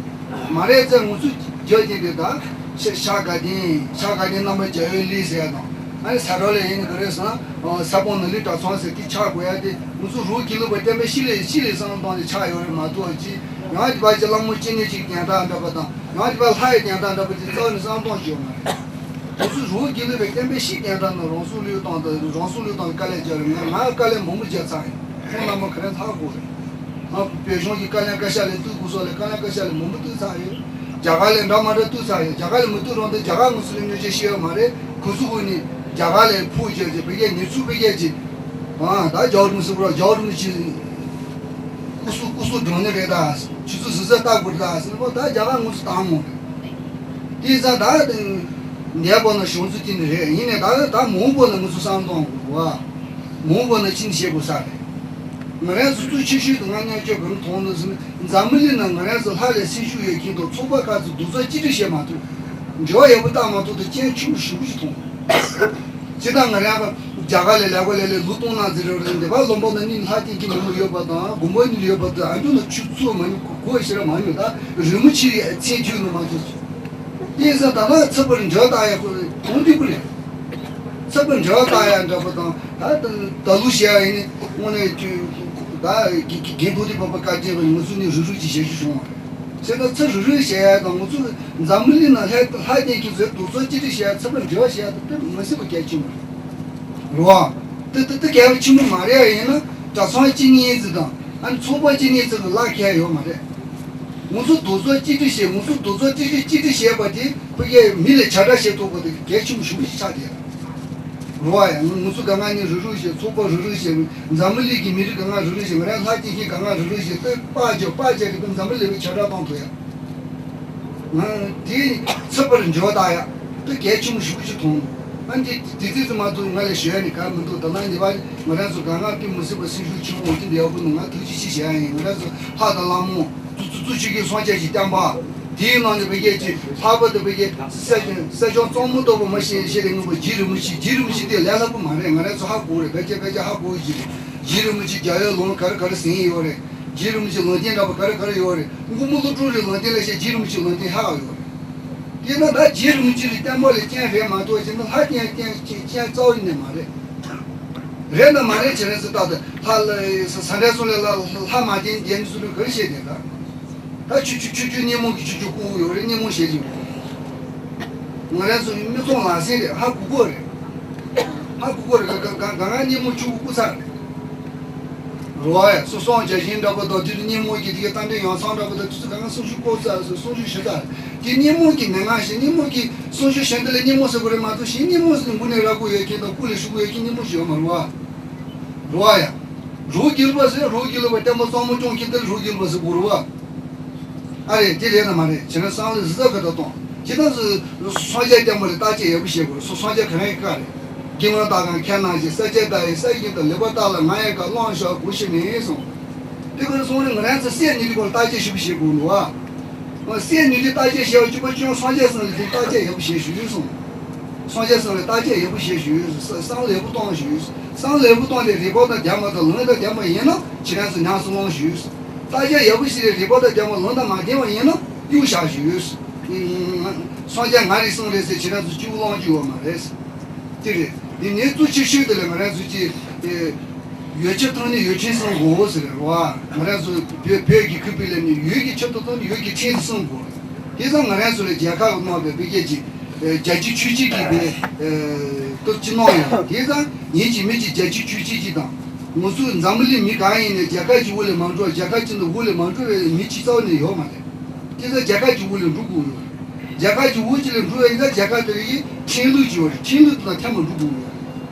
མ་རེད་ཙང་ང་ཚོ་རྒྱུ་རྐྱེན་དེ་དང་ཤ་ཤ་དགའ་ལྡན་ཤ་དགའ་ལྡན་རྣམ་པ་རྒྱལ་བའི་གླིང་ཟེར་ཡ་དང་ཨ་ནི་ས་རོ་ལས་ཡིན་ནི་ག་རེ་ཟེར་ན་ས་བོན་ནོར་ལྷའི་གྲྭ་ཚང་ཟེར་དེ་ཆགས་དགོས་ཡ་དེ། ང་ཚོ་རུ་དགེ་ལུགས་པ་བསྟན་པའི་གཤིས་ལས་གཤིས་ལས་བསམ་བློ་བཏང་ནས་ཆགས་ཡོད་རེད་མ་གཏོགས་ཅི། ཡང་ཅི་བ་ཅི་གླང་མོ་ཅི་ནས་ཅིག་རྒྱན་ཐག་འདྲ་པ་དང་ཡང་ཅི་བ་ལྷ་ཡི་རྒྱན་ཐག་འདྲ་པ་ཅིག་རྩ་བ་ནས་བསམ་བློ་གཏོང་ཡོད་མ་རེད། ང་ཚོ་རུ་དགེ་ལུགས་པའི་བསྟན་པའི་གཤིས་རྒྱན་ཐག་ནི་རང་སྲོག་བློས་བཏང་དང་རང་སྲོག་བློས་བཏང་དཀའ་ལས་རྒྱག་རེད། ང་ང་དཀའ་ལས་མང་པོ་རྒྱག་ཚར་ཡིན། ཁོང་རྣམ་པ་ག་རེ་ཚར་དགོས་རེད། ང་བོད་གཞུང་གི་བཀའ་བློན་བཀའ་ཤག་ལས་གཏུག་དགོས་སོགས་ལས་བཀའ་བློན་བཀའ་ཤག་ལས་མང་པོ་གཏུག་ཚར་ཡོད། རྒྱ་གར་ལས་འདྲ་མ་འདྲ་གཏུག་ཚར་ཡོད། རྒྱ་གར་ལས་མི་གཏུག་རང་དུ་རྒྱ་གར་ངོས་སུ་ལས་གནོད་སྐྱེལ་ཤེས་ཡོད་མ་རེད། ཁོ་ཚོ་ཀུན་ནི་རྒྱ་གར་ལས་ཕུགས་རྒྱག་རྒྱུ་བོད་སྐད་ནི་ཚུར་བོད་སྐད་ཀྱི་ཨ་ད་རྒྱལ་བ་རིན་པོ་ཆེ་རྒྱལ་བ་རིན་པོ་ཆེ་སྐུ་གཟུགས་སྐུ་གཟུགས་འགྲོ་ནི་རེད་ད། ཆུ་ཚོད་ཟི་ཟ་ལྟ་དགོས་རེད་ད་ཟེར་ན་ད་རྒྱ་གར་ངོས་སུ་བཏང་མོ་རེད། དེ་ཙང་ད་འདས་པ་ན་བྱུང་ཚུལ་དེ་ནི་རེད། ཡིན་ནའི་ད་ད་མང་པོ་ན་ང་ཚོ་བསམ་གཏོང་དགོས་བ། མང་པོ་ན་ཕྱིན་བཤད་དགོས་ས་རེད། ང་རང་ཚོ་གཙོ་ཆེ་ཤོས་དུ་ང་མཉམ་སྤྱོད་གང་མཐོང་ནི་ཟིན་འཛམ་བུ་གླིང་ན་ང་རང་ཚོ་ལྷ་ལས་སེམས་ཤུགས་ཡོད་མཁན་དང་ཚོགས་པ་ཁག་ཚོ་རྡོག་རྩ་གཅིག་སྒྲིལ་བྱེད་མ་ཐུབ། འབྲེལ་བ་ཡག་པོ་བཏང་མ་ཐུབ་དུས་རྐྱེན་ཆེན་པོ་ཞེ་པོ་ཞིག་མཐོང་། སྤྱིར་བཏང་ང་རང་རྒྱ་གར་ལས་ལས་ཀ་ལས་ལས་ལོ་སྟོང་ནང་ཟེར་རེད་རེད་འདི་བ་བློན་པོ་ན་ནི་ལྷ་སྟེང་གི་མི་མོ་ཡོད་པ་དང་དགོན་པ་ནི་ཡོད་པ་དང་ཨ་འདུ་ན་ཆུ་ཚོད་མ་ཉུང་གོ་ཤེས་ར་མ་ཉུང་ད་རི་མོ་ཆེ་ཡ་ཚན་ཆུ་ནི་མ་ཚོ་ཡིན་ས་ད་ལ་ཚེ་བར་འཇོག་ད་ཡ་ཁོ་གོང་དུ་བུ་རེད། ཚེ་བར་འཇོག་ད་ཡ་འདྲ་པོ་དང་ད་ད་ལུ་བཤད་ཡ་ཡིན་ནི་དངོས་གནས་ད་དགེ་དགེ་དགེ་ཐོག་དེ་པ་པ་བཀའ་བསྟན་པ་ང་ཚོ་ནི་རུ་རུ་གྱི་ཞབས་ཞུ་བྱུང་བ་རེད། བྱས་ན་ཚེ་རུ་རུ་བྱས་ཡ་དང་ང་ཚོ་འཛམ་བུ་གླིང་ན་ལྷ་ལྷ་རྒྱལ་གྱི་ཚེ་རྡོག་རྩ་གཅིག་སྒྲིལ་བྱས་ཡ་ཚེ་བར་འཇོག་བྱས་ཡ་དེ་དཔེ་མི་སྲིད་པ་གལ་ཆེན་པོ་རེད། རེད་བ། དེ་དེ་དེ་གལ་ཆེན་པོ་མ་རེད་ཡ་ཡིན་ན་གྲྭ་ཚང་གཅིག་གཉིས་ཙི་དང་ཨ་ནི་ཚོགས་པ་གཅིག་གཉིས་ཙི་གི་ལག་ཁེལ་ཡོད་མ་རེད། ང་ཚོ་རྡོག་རྩ་གཅིག་སྒྲིལ་བྱས་ང་ཚོ་རྡོག་རྩ་གཅིག་སྒྲིལ་གཅིག་སྒྲིལ་བྱས་པ་དེ་ཕ་གིའི་མི་ལ་ཁྱབ་བསྒྲགས་བྱེད་ཐུབ་པ་དེ་གལ་ཆེན་པོ་ཞེ་པོ་ཞིག་ཆགས་བསྡད་ཡོད། རེད་བ། ཡང་ང་ཚོ་ག་ང་གཉིས་རུ་རུ་བྱས་ཚོགས་པ་རུ་རུ་བྱས་འཛམ་བུ་གླིང་གི་མི་རིགས་ག་ང་རུ་རུ་བྱས་ང་རང་ལྷ་སྐྱེས་ཤིང་ག་ང་རུ་རུ་བྱས་ཏེ་པགས་ཀྱོ་པགས་ཀྱོ་གི་འཛམ་བུ་གླིང་ལ་ཁྱབ་བསྒྲགས་གཏོང་ཐུབ་ཡ། ང་དེ་ཚེ་བར་འཇོག་ད་ཡ་དེ་གལ་ཆེན་པོ་ཞེ་པོ་ཞིག་མཐོང་། ང་འདི་དེ་དུས་ཙམ་མ་གཏོགས་ང་ལ་ཞུ་ཡ་ནི་ག་མི་འདུག་ད་ལྟ་འདི་བ་ང་རང་ཚོ་ག་ང་དེ་མི་སྲིད་པ་སེམས་ཤུགས་ཆེན་པོ་འོ་དེ་འདྲ་ཡག་པོ་འདུག་ང་ཐུགས་རྗེ་ཆེ་ཞུ་ཡ་ཡིན། ང་རང་ཚོ་ལྷ་དང་ལྷ་མོ་ཙུ་ཙུ་ཙུ་ཆུ་ཁའི་སངས་རྒྱས་ཀྱི་བསྟན་པ། དེའི་ནང་ནས་ཕ་གིའི་ཅིག་ལྷག་པར་དུ་ཕ་གིའི་ས་ས་སྐྱོང་གཙང་མ་ལྟ་བུ་མ་ཤེས་ཤེས་རིག་ངོ་བོ་རྗེ་རིན་པོ་ཆེ། རྗེ་རིན་པོ་ཆེ་དེ་ལས་སླ་པོ་མ་རེད། ང་རང་ཚོ་ཧ་གོ་རེད། ཕལ་ཆེར་ཕལ་ཆེར་ཧ་གོ་གི་རེད། རྗེ་རིན་པོ་ཆེ་རྒྱལ་བའི་ལུང་ག་རེ་ག་རེ་ཟིན་ཡོད་རེད། རྗེ་རིན་པོ་ཆེ་ལུང་བསྟན་འདྲ་པོ་ག་རེ་ག་རེ་ཡོད་རེད། མགོན་པོ་ཀླུ་སྒྲུབ་རེ་ལུང་བསྟན་ལ་བཤད། རྗེ་རིན་པོ་ཆེ་ལུང་བསྟན་ཧ་གོ་ཡོད་རེད། དེས་ན་ད་རྗེ་རིན་པོ་ཆེ་རེ་བསྟན་པ་ལས་རྐྱེན་རེད་མ་གཏོགས་ཅི་ན་ལྷ་རྐྱེན་རྐྱེན་རྐྱེན་རྐྱེན་རྩ་བ་ནས་མ་རེད། རེད་དང་མ་རེད་བྱེད་རན་ཟེར་ད་ལྟ་ལྷ་ལ་ས་འདྲ་སོང་ལས་ལྷ་ལྷ་མ་བསྟན་རྒྱན་ཟེར་ནས་ག་རེ་བཤད་དེ་ད། ད་ཆུ་ཆུ་ཆུ་ཆུ་སྙེ་མོ་གི་ཆུ་ཆུ་བསྐུར་ཡོད་རེད། སྙེ་མོ་བཤད་ཀྱི་ཡོད། ང་རང་ཚོ་མི་ཚོང་ལག་ཟིན་རེད། ཧ་གོ་གོ་རེད། ཧ་གོ་གོ་རེད། ག་ག་ག་ག་སྙེ་མོ་ཆུ་བསྐུར་ཚར་རེད། རོ་ཨེ་སོ་སོང་བྱ་བཞིན་འདྲ་པོ་དང་དེ་དུ་སྙེ་མོ་གི་དེ་ག་རྟ་མགྲིན་ཡང་ཚང་འདྲ་པོ་དང་དེ་ཚོ་ག་ག་སུང་ཞུ་བསྐུར་ཚར་སོ་སུང་ཞུ་ཞུ་ཚར་རེད། དེ་སྙེ་མོ་གི་མན་ངག་བཞིན་སྙེ་མོ་གི་སུང་ཞུ་གཞན་དུ་ལ་སྙེ་མོ་ཟེར་གོ་རེད་མ་གཏོགས་གཞན་སྙེ་མོ་ཟེར་ནས་མགོ་ནས་ར་གོ་ཡོད་མཁན་དང་སྐུ་ལས་ཞུ་གོ་ཡོད་མཁན་སྙེ་མོ་ཞིག་ཡོད་མ་རེད་བ། རོ་ཨེ། རོ་གིལ་པ་ཟེར་རོ་གིལ་པ་བསྟན་པ་གཙང་མ་སྐྱོང་མཁན་དེ་རོ་གིལ་པ་ཟེར་གོ་རེད་བ། ཨ་རེད། དེ་རེད་དང་མ་རེད་བྱས་ན་བསམ་བློ་གཟི་ཚ་ག་ད་གཏོང་། ཇི་ལྟར་སུ་སངས་རྒྱས་བསྟན་པ་ལ་བརྟག་དཔྱད་ཡག་པོ་བྱེད་དགོས་རེད། སུ་སངས་རྒྱས་ག་རང་གི་བཀའ་རེད། དགེ་སློང་དག་དང་ཁྱེད་རྣམས་ཀྱིས་ས་སྐྱ་བདག་ཡི་ས་ཡི་དང་ལེགས་པར་བརྟགས་ལ་ང་ཡི་བཀའ་བླང་བྱ་གོ་ཤེས་མིན་གསུངས། དེ་ག་རེ་གསུངས་རེད། ང་རང་ཚོ་སྲས་ནི་ལི་སྐོར་བརྟག་དཔྱད་ཞིབ་པོ་བྱེད་དགོས་འདུག་བ། སྲས་ནི་ལི་བརྟག་དཔྱད་བྱས་པ་གཅིག་པ་གཅིག་སངས་རྒྱས་སོང་ལ་དེ་བརྟག་དཔྱད་ཡག་པོ་བྱེད་ཞུས་གསུངས། སངས་རྒྱས་སོང་ལ་བརྟག་དཔྱད་ཡག་པོ་བྱེད་ཞུས། བསམ་བློ་ཡག་པོ་གཏོང་ཞུས། བསམ་བློ་ཡག་པོ་གཏོང་སྟེ་རིགས་པ་དང་ལྡན་པ་དང་ལུང་དང་ལྡན་པ་ཡིན་ན་ཁྱེད་རང་ཚོ་ཉམས་སུ་བླང་ཞུས། བརྟག་དཔྱད་ཡག་པོ་བྱས་ཏེ་རིགས་པ་དང་ལྡན་པ་ལུང་དང་མ་ལྡན་པ་ཡིན་ན་གཡུག་བཞག་ཞུས། སངས་རྒྱས་ང་རེད་གསུངས་རེད་ཟེར་ཁྱེད་རང་ཚོ་གཅིག་པུ་བླང་རྒྱུ་ཡོད་མ་རེད། དེ་རེད། དེ་ནས་གཙོ་ཆེ་ཤོས་དེ་ལ་ང་རང་ཚོ་གཅིག་ཡོད་ཆེ་ཐང་ནས་ཡོད་ཆེན་གསུམ་དགོས་ཟེར་རེད་བ། ང་རང་ཚོ་བོད་བོད་ཀྱི་ཁུལ་དཔེ་ལས་ནས་ཡོད་ཀྱི་ཆེ་ཐོག་ཐང་ནས་ཡོད་ཀྱི་ཆེན་གསུམ་དགོས། དེ་ཙང་ང་རང་ཚོ་ལ་རྒྱལ་ཁབ་གནང་བའི་བོད་སྐད་ཀྱི་རྒྱལ་སྤྱི་ཆོས་སྤྱི་གི་དེ་སྟོབས་ཅི་གནང་ཡོད། དེ་ཙང་ཡིན་གཅིག་མིན་གཅིག་རྒྱལ་སྤྱི་ཆོས་སྤྱི་གཅིག་དང་། ང་ཚོ་འཛམ་བུ་གླིང་མི་གང་ཡིན་ནས་རྒྱལ་ཁབ་ཀྱི་འོག་ལས་མ་འགྲོ། རྒྱལ་ཁབ་ཅིག་ནང་འོག་ལས་མ་འགྲོ་བའི་མི་གཅིག་རྩ་བ་ནས་ཡོད་མ་རེད། དེ་ཚོ་རྒྱལ་ཁབ་ཀྱི་འོག་ལས་འགྲོ་དགོས་ཡོད། རྒྱལ་ཁབ་ཀྱི་འོག་ཅིག་ལས་འགྲོ་བ་ཡིན་ན་རྒྱལ་ཁབ་དེ་ཡི་ཁྲིམས་ལུགས་ཀྱི་འོག་ཁྲིམས་ལུགས་དང་འཐད་པ་འགྲོ་དགོས་ཡོད།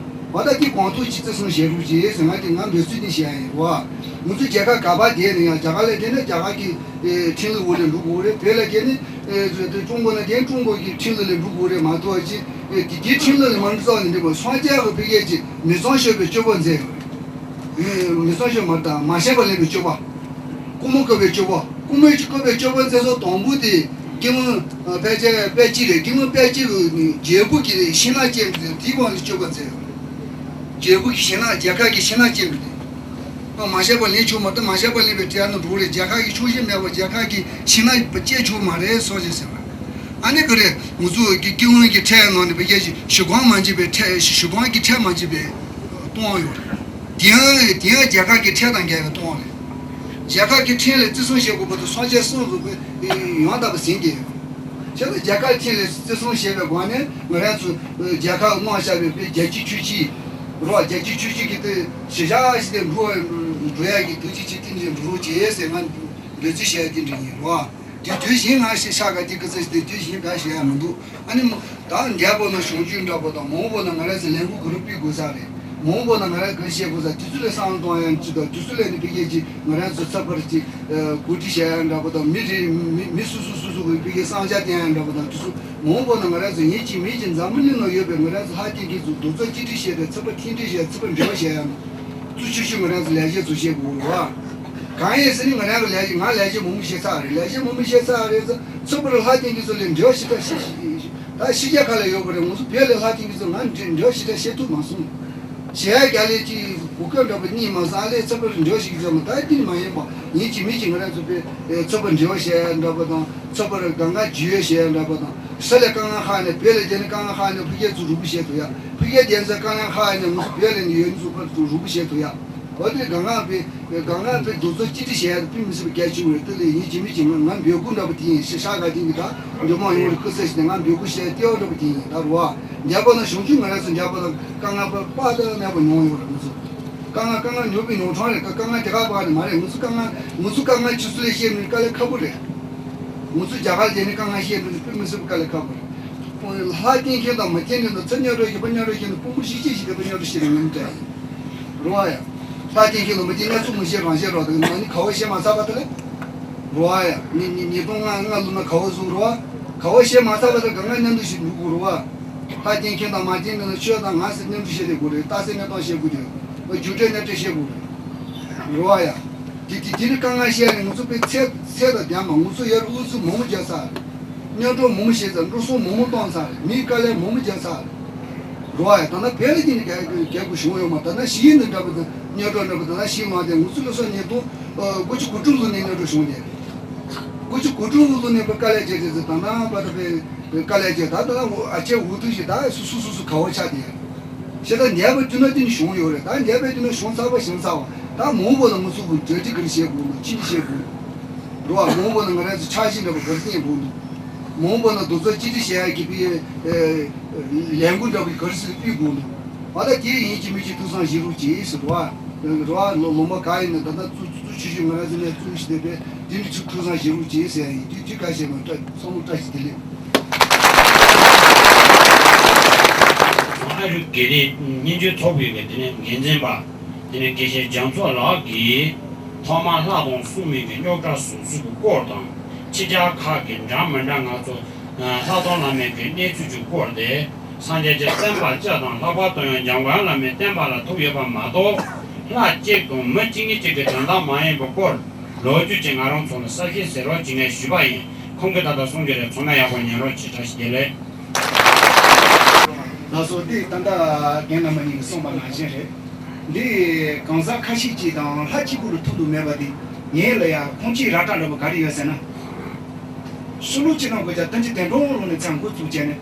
འོ་ད་དེ་གོང་ཐོག་ཅིག་བརྩི་སྲུང་བྱེད་རོགས་བྱེད་ཟེར་ང་དེ་ང་འབོད་ཚིག་ནི་བཤད་ཡ་ཡིན་རོ། ང་ཚོ་རྒྱལ་ཁབ་ག་པར་བསྡད་ན་ཡང་རྒྱ་གར་ལ་བསྡད་ན་རྒྱ་གར་གྱི་ཁྲིམས་ལུགས་འོག་ལས་འགྲོ་དགོས་རེད། བོད་ལ་བསྡད་ན་ཀྲུང་གོ་ན་བསྡད་ན་ཀྲུང་གོ་གི་ཁྲིམས་ལུགས་ལས་འགྲོ་དགོས་རེད་མ་གཏོགས་ཅི་དེ་དེའི་ཁྲིམས་ལུགས་ལས་མ་འགྲོ་ཙང་ནས་འདི་མ་སངས་རྒྱས་ཀྱི་བོད་སྐད་ཀྱི་མི་ཚངས་སྤྱོད་པའི་སྤྱོད་པ་མཛད་ཡོད་རེད། མི་ཚངས་སྤྱོད་མ་དང་མ་བྱས་པ་ལེན་པའི་སྤྱོད་པ། ཀུ་མུ་བཀོད་པའི་སྤྱོད་པ། ཀུ་མུ་ཅིག་བཀོད་པའི་སྤྱོད་པ་མཛད་སོགས་དང་པོ་དེ་དགེ་སློང་དཔལ་ཆེན་དཔལ་སྤྱི་རེད། དགེ་སློང་དཔལ་སྤྱི་རྒྱལ་པོ་གི་ཤིང་ནགས་ཅན་དེ་དེའི་དབང་ལ་སྤྱོད་པ་མཛད། རྒྱལ་པོ་གི་ཤིང་ནགས་རྒྱལ་ཁབ་ཀྱི་ཤིང་ནགས་ཅན་དེ། མ་བྱས་པ་ལེན་ཆོག་མ་གཏོགས་མ་བྱས་པ་ལེན་པའི་གྲལ་ནང་འགྲོ་རེད། རྒྱལ་ཁབ་ཀྱི་ཕྱོགས་བཞི་མེད་པར་རྒྱལ་ཁབ་ཀྱི་ཤིང་ནགས་སྐྱེ་ཆོག་མ་རེད་སོགས་ཞེས་ཟེར་བ། ཨ་ནི་ག་རེ་ང་ཚོ་གི་དགེ་སློང་གི་ཁྲལ་ནང་ནས་བོད་སྐད་ཞུ་གང་མ་བྱས་པའི་ཁྲལ་ཞུ་གང་གི་ཁྲལ་མ་བྱས་པའི་གཏོང་བ་ཡོད་རེད། དེ་ཡང་དེ་ཡང་རྒྱལ་ཁབ་ཀྱི་ཁྲལ་དང་འགལ་བའི་གཏོང་བ་རེད། རྒྱལ་ཁབ་ཀྱི་ཁྲིམས་ལ་བརྩི་སྲུང་བྱེད་དགོས་པ་དང་སྲོག་ཆགས་སྲུང་དགོས་པའི་ཡང་དག་པ་ཟིན་གྱི་ཡོད། བྱས་ཙང་རྒྱལ་ཁབ་ཁྲིམས་ལ་བརྩི་སྲུང་བྱེད་པའི་སྒོ་ནས་ང་རང་ཚོ་རྒྱལ་ཁབ་དབང་བཞག་པའི་བོད་རྒྱལ་སྤྱི་ཆོས་སྤྱི་རོ། རྒྱལ་སྤྱི་ཆོས་སྤྱི་གི་དེ་གཞི་བཞག་ཞིག་དེ་འགྲོ་འགྲོ་ཡ་གི་དུས་ཅི་ཅི་ཏིང་ཅི་འགྲོ་རོགས་བྱེད་ཟེར་ང་འབོད་ཚིག་བྱས་ཏིང་ཅི་ཡིན་རོ། དེ་དུས་བཞིན་ང་ཞིག་ཤ་ག་དེ་ཀི་ཚེ་ཞིག་དེ་དུས་བཞིན་ག་བྱེད་ཡ་མི་འདུག་ཨ་ནི་མོ་ད་འདས་པོ་ན་གཞུང་ཆོས་འདྲ་པོ་དང་མང་པོ་ན་ང་རང་ཚོ་ལས་འགུལ་ག་རེ་སྤེལ་དགོས་ས་རེད། མང་པོ་ན་ང་རང་ག་རེ་བཤད་དགོས་ས་དེ་ཚོ་ལ་བསམ་བློ་གཏོང་ཡ་ཅི་དང་དེ་ཚོ་ལ་ནི་ཕ་གི་ཅི་ང་རང་ཚོ་ཚགས་པར་ཅི་གོ་སྒྲིག་བྱེད་ཡ་འདྲ་པོ་དང་མི་རེ་མི་མི་སོ་སོ་སོ་སོ་གི་ཕ་གི་བསམ་འཆར་བསྟན་ཡ་འདྲ་པོ་དང་དེ་ཚོ་མང་པོ་ན་ང་རང་ཚོ་ཡིན་གཅིག་མིན་གཅིག་འཛམ་བུ་གླིང་ནང་ཡོད་པའི་ང་རང་ཚོ་ལྷ་སྐྱེས་མཁན་ཚོ་རྡོག་རྩ་གཅིག་སྒྲིལ་བྱས་ཏེ་ཚགས་པར་མཐུན་སྒྲིལ་བྱས་ཚགས་པར་འབྲེལ་བ་བྱེད་ཡ་ན་གཙོ་ཆེ་ཤོས་ང་རང་ཚོ་ལས་བྱེད་ཚོ་བྱེད་དགོས་རེད་བ། གང་ཡིན་ཟེར་ན་ང་རང་གི་ལས་བྱེད་ང་ལས་བྱེད་མང་པོ་བྱེད་ཚར་རེད། ལས་བྱེད་མང་པོ་བྱེད་ཚར་རེད་ཚ་ཚགས་པར་ལྷ་སྐྱེས་མཁན་ཚོ་ལས་འབྲེལ་བ་ཞིབ་ཕྲ་ཞིབ་ཞིབ། ད་ཕྱི་རྒྱལ་ཁག་ལ་ཡོད་པ་རེད། ང་ཚོ་བོད་ལ་ལྷ་སྐྱེས་མཁན་ཚོ་ང་འབྲེལ་འབྲེལ་བ་ཞིབ་ཕྲ་བྱེད་ཐུབ་མ་སོང་། གཞས་རྒྱ་ལས་ཀྱི་གོ་སྐབས་འདྲ་པོ་རྙེད་མ་སོང་། ཨ་ལས་ཚགས་པར་འབྲེལ་བ་ཞིག་བྱས་མ་ད་དེ་མ་ཡིན་པ་ཡིན་གཅིག་མིན་གཅིག་ང་རང་ཚོ་བོད་ཚགས་པར་འབྲེལ་བ་བྱས་འདྲ་པོ་དང་ཚགས་པར་གང་ག་བརྗོད་བྱས་འདྲ་པོ་དང་ས་ལས་དཀའ་ངལ་ཁག་ནས་བོད་ལ་བསྡད་ནས་དཀའ་ངལ་ཁག་ནས་ཕ་གིར་ཚུར་རུབ་བྱས་ཐུབ་ཡ། ཕ་གིར་བསྡད་ས་དཀའ་ངལ་ཁག་ནས་ང་ཚོ་བོད་ལ་ནས་ཡོད་ཚུར་ཕར་ཚུར་རུབ་བྱས་ཐུབ་ཡ། འོ་དེ་གང་ག་བོད་གང་ག་བོད་རྡོག་རྩ་གཅིག་སྒྲིལ་བྱས་ཡ་དཔེ་མི་སྲིད་པའི་གལ་ཆེ་བོ་རེད། དེ་ལས་ཡིན་གཅིག་མིན་གཅིག་ང་ང་འབོད་སྐུལ་འདྲ་པོ་དེ་ཡིན། ཤ་ཤ་ག་དེ་ཡིན་གི་ད་འབྲེལ་མ་ཡོང་བར་སྐུ་ཚེ་ཞིག་ནས་ང་འབོད་སྐུལ་བྱས་ལྟེ་བ་འདྲ་པོ་དེ་ཡིན་ད་རུ་བ། འདས་པ་ན་གཞུང་ཆུང་ང་རང་ཚོ་འདས་པ་ན་དཀའ་ངལ་པ་དཔག་ཏུ་མེད་པ་མྱོང་ཡོད་རེད། ང་ཚོ་དཀའ་ངལ་དཀའ་ངལ་མྱོང་པའི་མྱོང་གྲངས་རེད། དཀའ་ངལ་དེ་ག་པ་ནས་མ་རེད། ང་ཚོ་དཀའ་ངལ་ང་ཚོ་དཀའ་ངལ་ཆུ་ཚོད་ལས་བཤད་མི་དཀའ་ལས་ཁག་པོ་རེད། ང་ཚོ་རྒྱ་གར་རྒྱལ་ནས་དཀའ་ངལ་བཤད་མི་དཔེ་མི་སྲིད་པ་དཀའ་ལས་ཁག་པོ་རེད། ཁོང་ལྷ་བསྟེན་མཁན་དང་མ་བསྟེན་མཁན་དང་ཚུར་གཉའ་གྲོགས་ཤིག་པ་གཉའ་གྲོགས་ཤིག་ནས་ཕུང་པོ་ཤིག་ཅིག་ཞིག་གི་པ་གཉའ་གྲོགས་ཤིག་རེད། ངོ་མ་འདྲ་ཡིན་རོ་ཨ་ཡ། ལྷ་བསྟེན་མཁན་དང་མ་བསྟེན་ང་ཚོ་མི་བཤད་རང་བཤད་རོགས་དང་ང་ནི་ག་བ་བཤད་མ་ཚར་བ་དེ་ལས། རོ་ཨ་ཡ། ནི་ནི་ཉིས་སྟོང་ལྔ་ལྔ་ལོ་ན་ག་བ་བཟོ་རོ་ཨ། ག་བ་བཤད་མ་ཚར་བ་དེ་ག་ང་མཉམ་དུ་ཞིག་འགྲོ་དགོས་རོ་ཨ། ལྷ་བསྟེན་མཁན་དང་མ་བསྟེན་མཁན་དང་ཆོས་དང་ང་ཟེར་མཉམ་དུ་བཤད་དེ་དགོས་རེད། རྟགས་གསལ་གནས་སྟངས་བཤད་དགོས་དེ། རྒྱུ་འབྲས་གནས་སྟངས་བཤད་དགོས་རེད། རོ་ཨ་ཡ། དེ་དེ་དེ་རིང་དཀའ་ངལ་བཤད་རེད། ང་ཚོ་དཔེ་ཚད་ཚད་དང་ལྡན་པ། ང་ཚོ་ཡར་ཨུ་ཚུགས་མང་པོ་བརྒྱབ་ཚར་རེད། གཉའ་གྲོགས་མང་པོ་བྱས་ཚར། འགྲོ་སོང་མང་པོ་བཏང་ཚར་རེད། མིའི་དཀའ་ལས་མང་པོ་བརྒྱབ་ཚར་རེད། རེད་བ། ཡ་ད་ན་བལ་ལ་ཡིན་ནི་ག་ག་ག་གཞུང་ཡོད་མ། ད་ན་ཞི་ཡིན་ནི་འདྲ་པོ་དང་གཉའ་གྲོགས་འདྲ་པོ། ད་ན་ཞི་མ་དེ་ང་ཚོ་ལ་སོགས་ཉིས་སྟོང་དགུ་བཅུ་གོ་དྲུག་ལོ་ནས་གཉའ་གྲོགས་གཞུང་དེ། དགུ་བཅུ་གོ་དྲུག་ལོ་ནས་པ་དཀའ་ལས་བརྒྱབ་བྱས་ཚེ། ད་ན་པ་ད་པའི་དཀའ་ལས་བརྒྱབ། ད་ད་ན་ཨ་ཅེ་འུ་ཐུག་ཞིག་ད་སུ་སུ་སུ་སུ་ག་བ་ཆགས་དེ། ཤེས་ད་ཉེས་པ་བསྐྱུར་ན་དེ་ནི་གཞུང་ཡོད་རེད། ད་ཉེས་པ་བསྐྱུར་ན་གཞུང་ཚགས་པ་གཞུང་ཚགས་པ། ད་མང་པོ་ལ་ང་ཚོ་གི་གྲ་སྒྲིག་ག་རེ་བྱེད་དགོས་འདུག་ཕྱི་འདྲི་བྱེད་དགོས་འདུག་རེད་བ། མང་པོ་ལ་ང་རང་ཚོ་འཆར་གཞི་འདྲ་པོ་ག་རེ་བཏིང་དགོས་འདུག་མང་པོ་ལ་རྡོག་རྩ་གཅིག་སྒྲིལ་བྱེད་ཡག་གི་པའི་ལས་འགུལ་འདྲ་པོ་ག་རེ་ཟེར་སྤེལ་དགོས་འདུག་ཨ་ད་དེ་ཡིན་གཅིག་མིན་གཅིག་ཐུགས་བསམ་བཞེས་རོགས་གྱིས་ཟེར་བ། རེད་བ། ལོ་ལོ་མ་ག་ཡིན་ན་ད་ལྟ་གཙོ་གཙོ་ཆེ་ཤོས་ང་རང་ཚོ་ནས་གཙོ་བོ་ཞིག་བསྡད་པས། དེ་འདྲ་ཚོ་ཐུགས་བསམ་བཞེས་རོགས་གྱིས་ཟེར་ཡ་ཡིན། དུས་དུས་ཁ་ཤས་མ་བཀྲ་ཚང་མ་བཀྲ་ཤིས་བདེ་ལེགས། ཨ་རི་དགེ་ལས་སྙན་བརྒྱུད་ཚོགས་པའི་གི་དེ་ནས་འགན་འཛིན་པ། དེ་ནས་དགེ་བཤེས་རྒྱ་མཚོ་ལགས་ཀྱིས་ཐོག་མར་ལྷ་དང་སྲུང་མའི་གི་རྙོག་དྲ་བཟོ་ཚུལ་གྱི་སྐོར་དང་། ཕྱི་རྒྱལ་ཁག་གི་འདྲ་མི་འདྲ་ང་ཚོ་ལྷ་དང་བླ་མའི་གི་གནས་ཚུལ་གྱི་སྐོར་ཏེ། སངས་རྒྱས་ཀྱི་བསྟན་པ་སྤྱི་དང་ལྷག་པར་དུ་ཡང་འཇམ་མགོན་བླ་མའི་བསྟན་པ་ལ་ཐུག་ཡོད་པ་མ་གཏོགས། ལྷ་གཅིག་དང་མི་གཅིག་གཉིས་གཅིག་གི་དོན་དག་མ་ཡིན་པའི་སྐོར་ལོ་རྒྱུས་ཀྱིས་ང་རང་ཚོ་ལ་གསལ་བཤད་ཟེར་རོགས་ཅིག་ངས་ཞུས་པ་ཡིན། ཁོང་གིས་ད་ལྟ་གསུང་རྒྱུ་རེད། ཚང་མས་ཡག་པོ་ཉན་རོགས་གྱིས། བཀྲ་ཤིས་བདེ་ལེགས། ལགས་སོ། དེ་ད་ལྟ་རྒན་རྣམ་པ་གཉིས་ཀྱིས་གསུངས་པ་ནང་བཞིན་རེད། འདི་གང་ཟག་ཁ་ཤས་ཀྱིས་དང་ལྷ་གཅིག་པུ་ལ་ཐུག་འདུག་མེད་པ་དེ། ངས་ལ་ཡ་ཁོང་གཅིག་ར་སྤྲ་འདྲ་པོ་ག་རེ་ཡོད་ཟེར་ན། ཕྱི་ལོ་ཆིག་སྟོང་དགུ་བརྒྱ་བདུན་ཅུ་དོན་དྲུག་ལོ་ནས་ཚང་འགོ་བཙུགས་བྱས་ནས།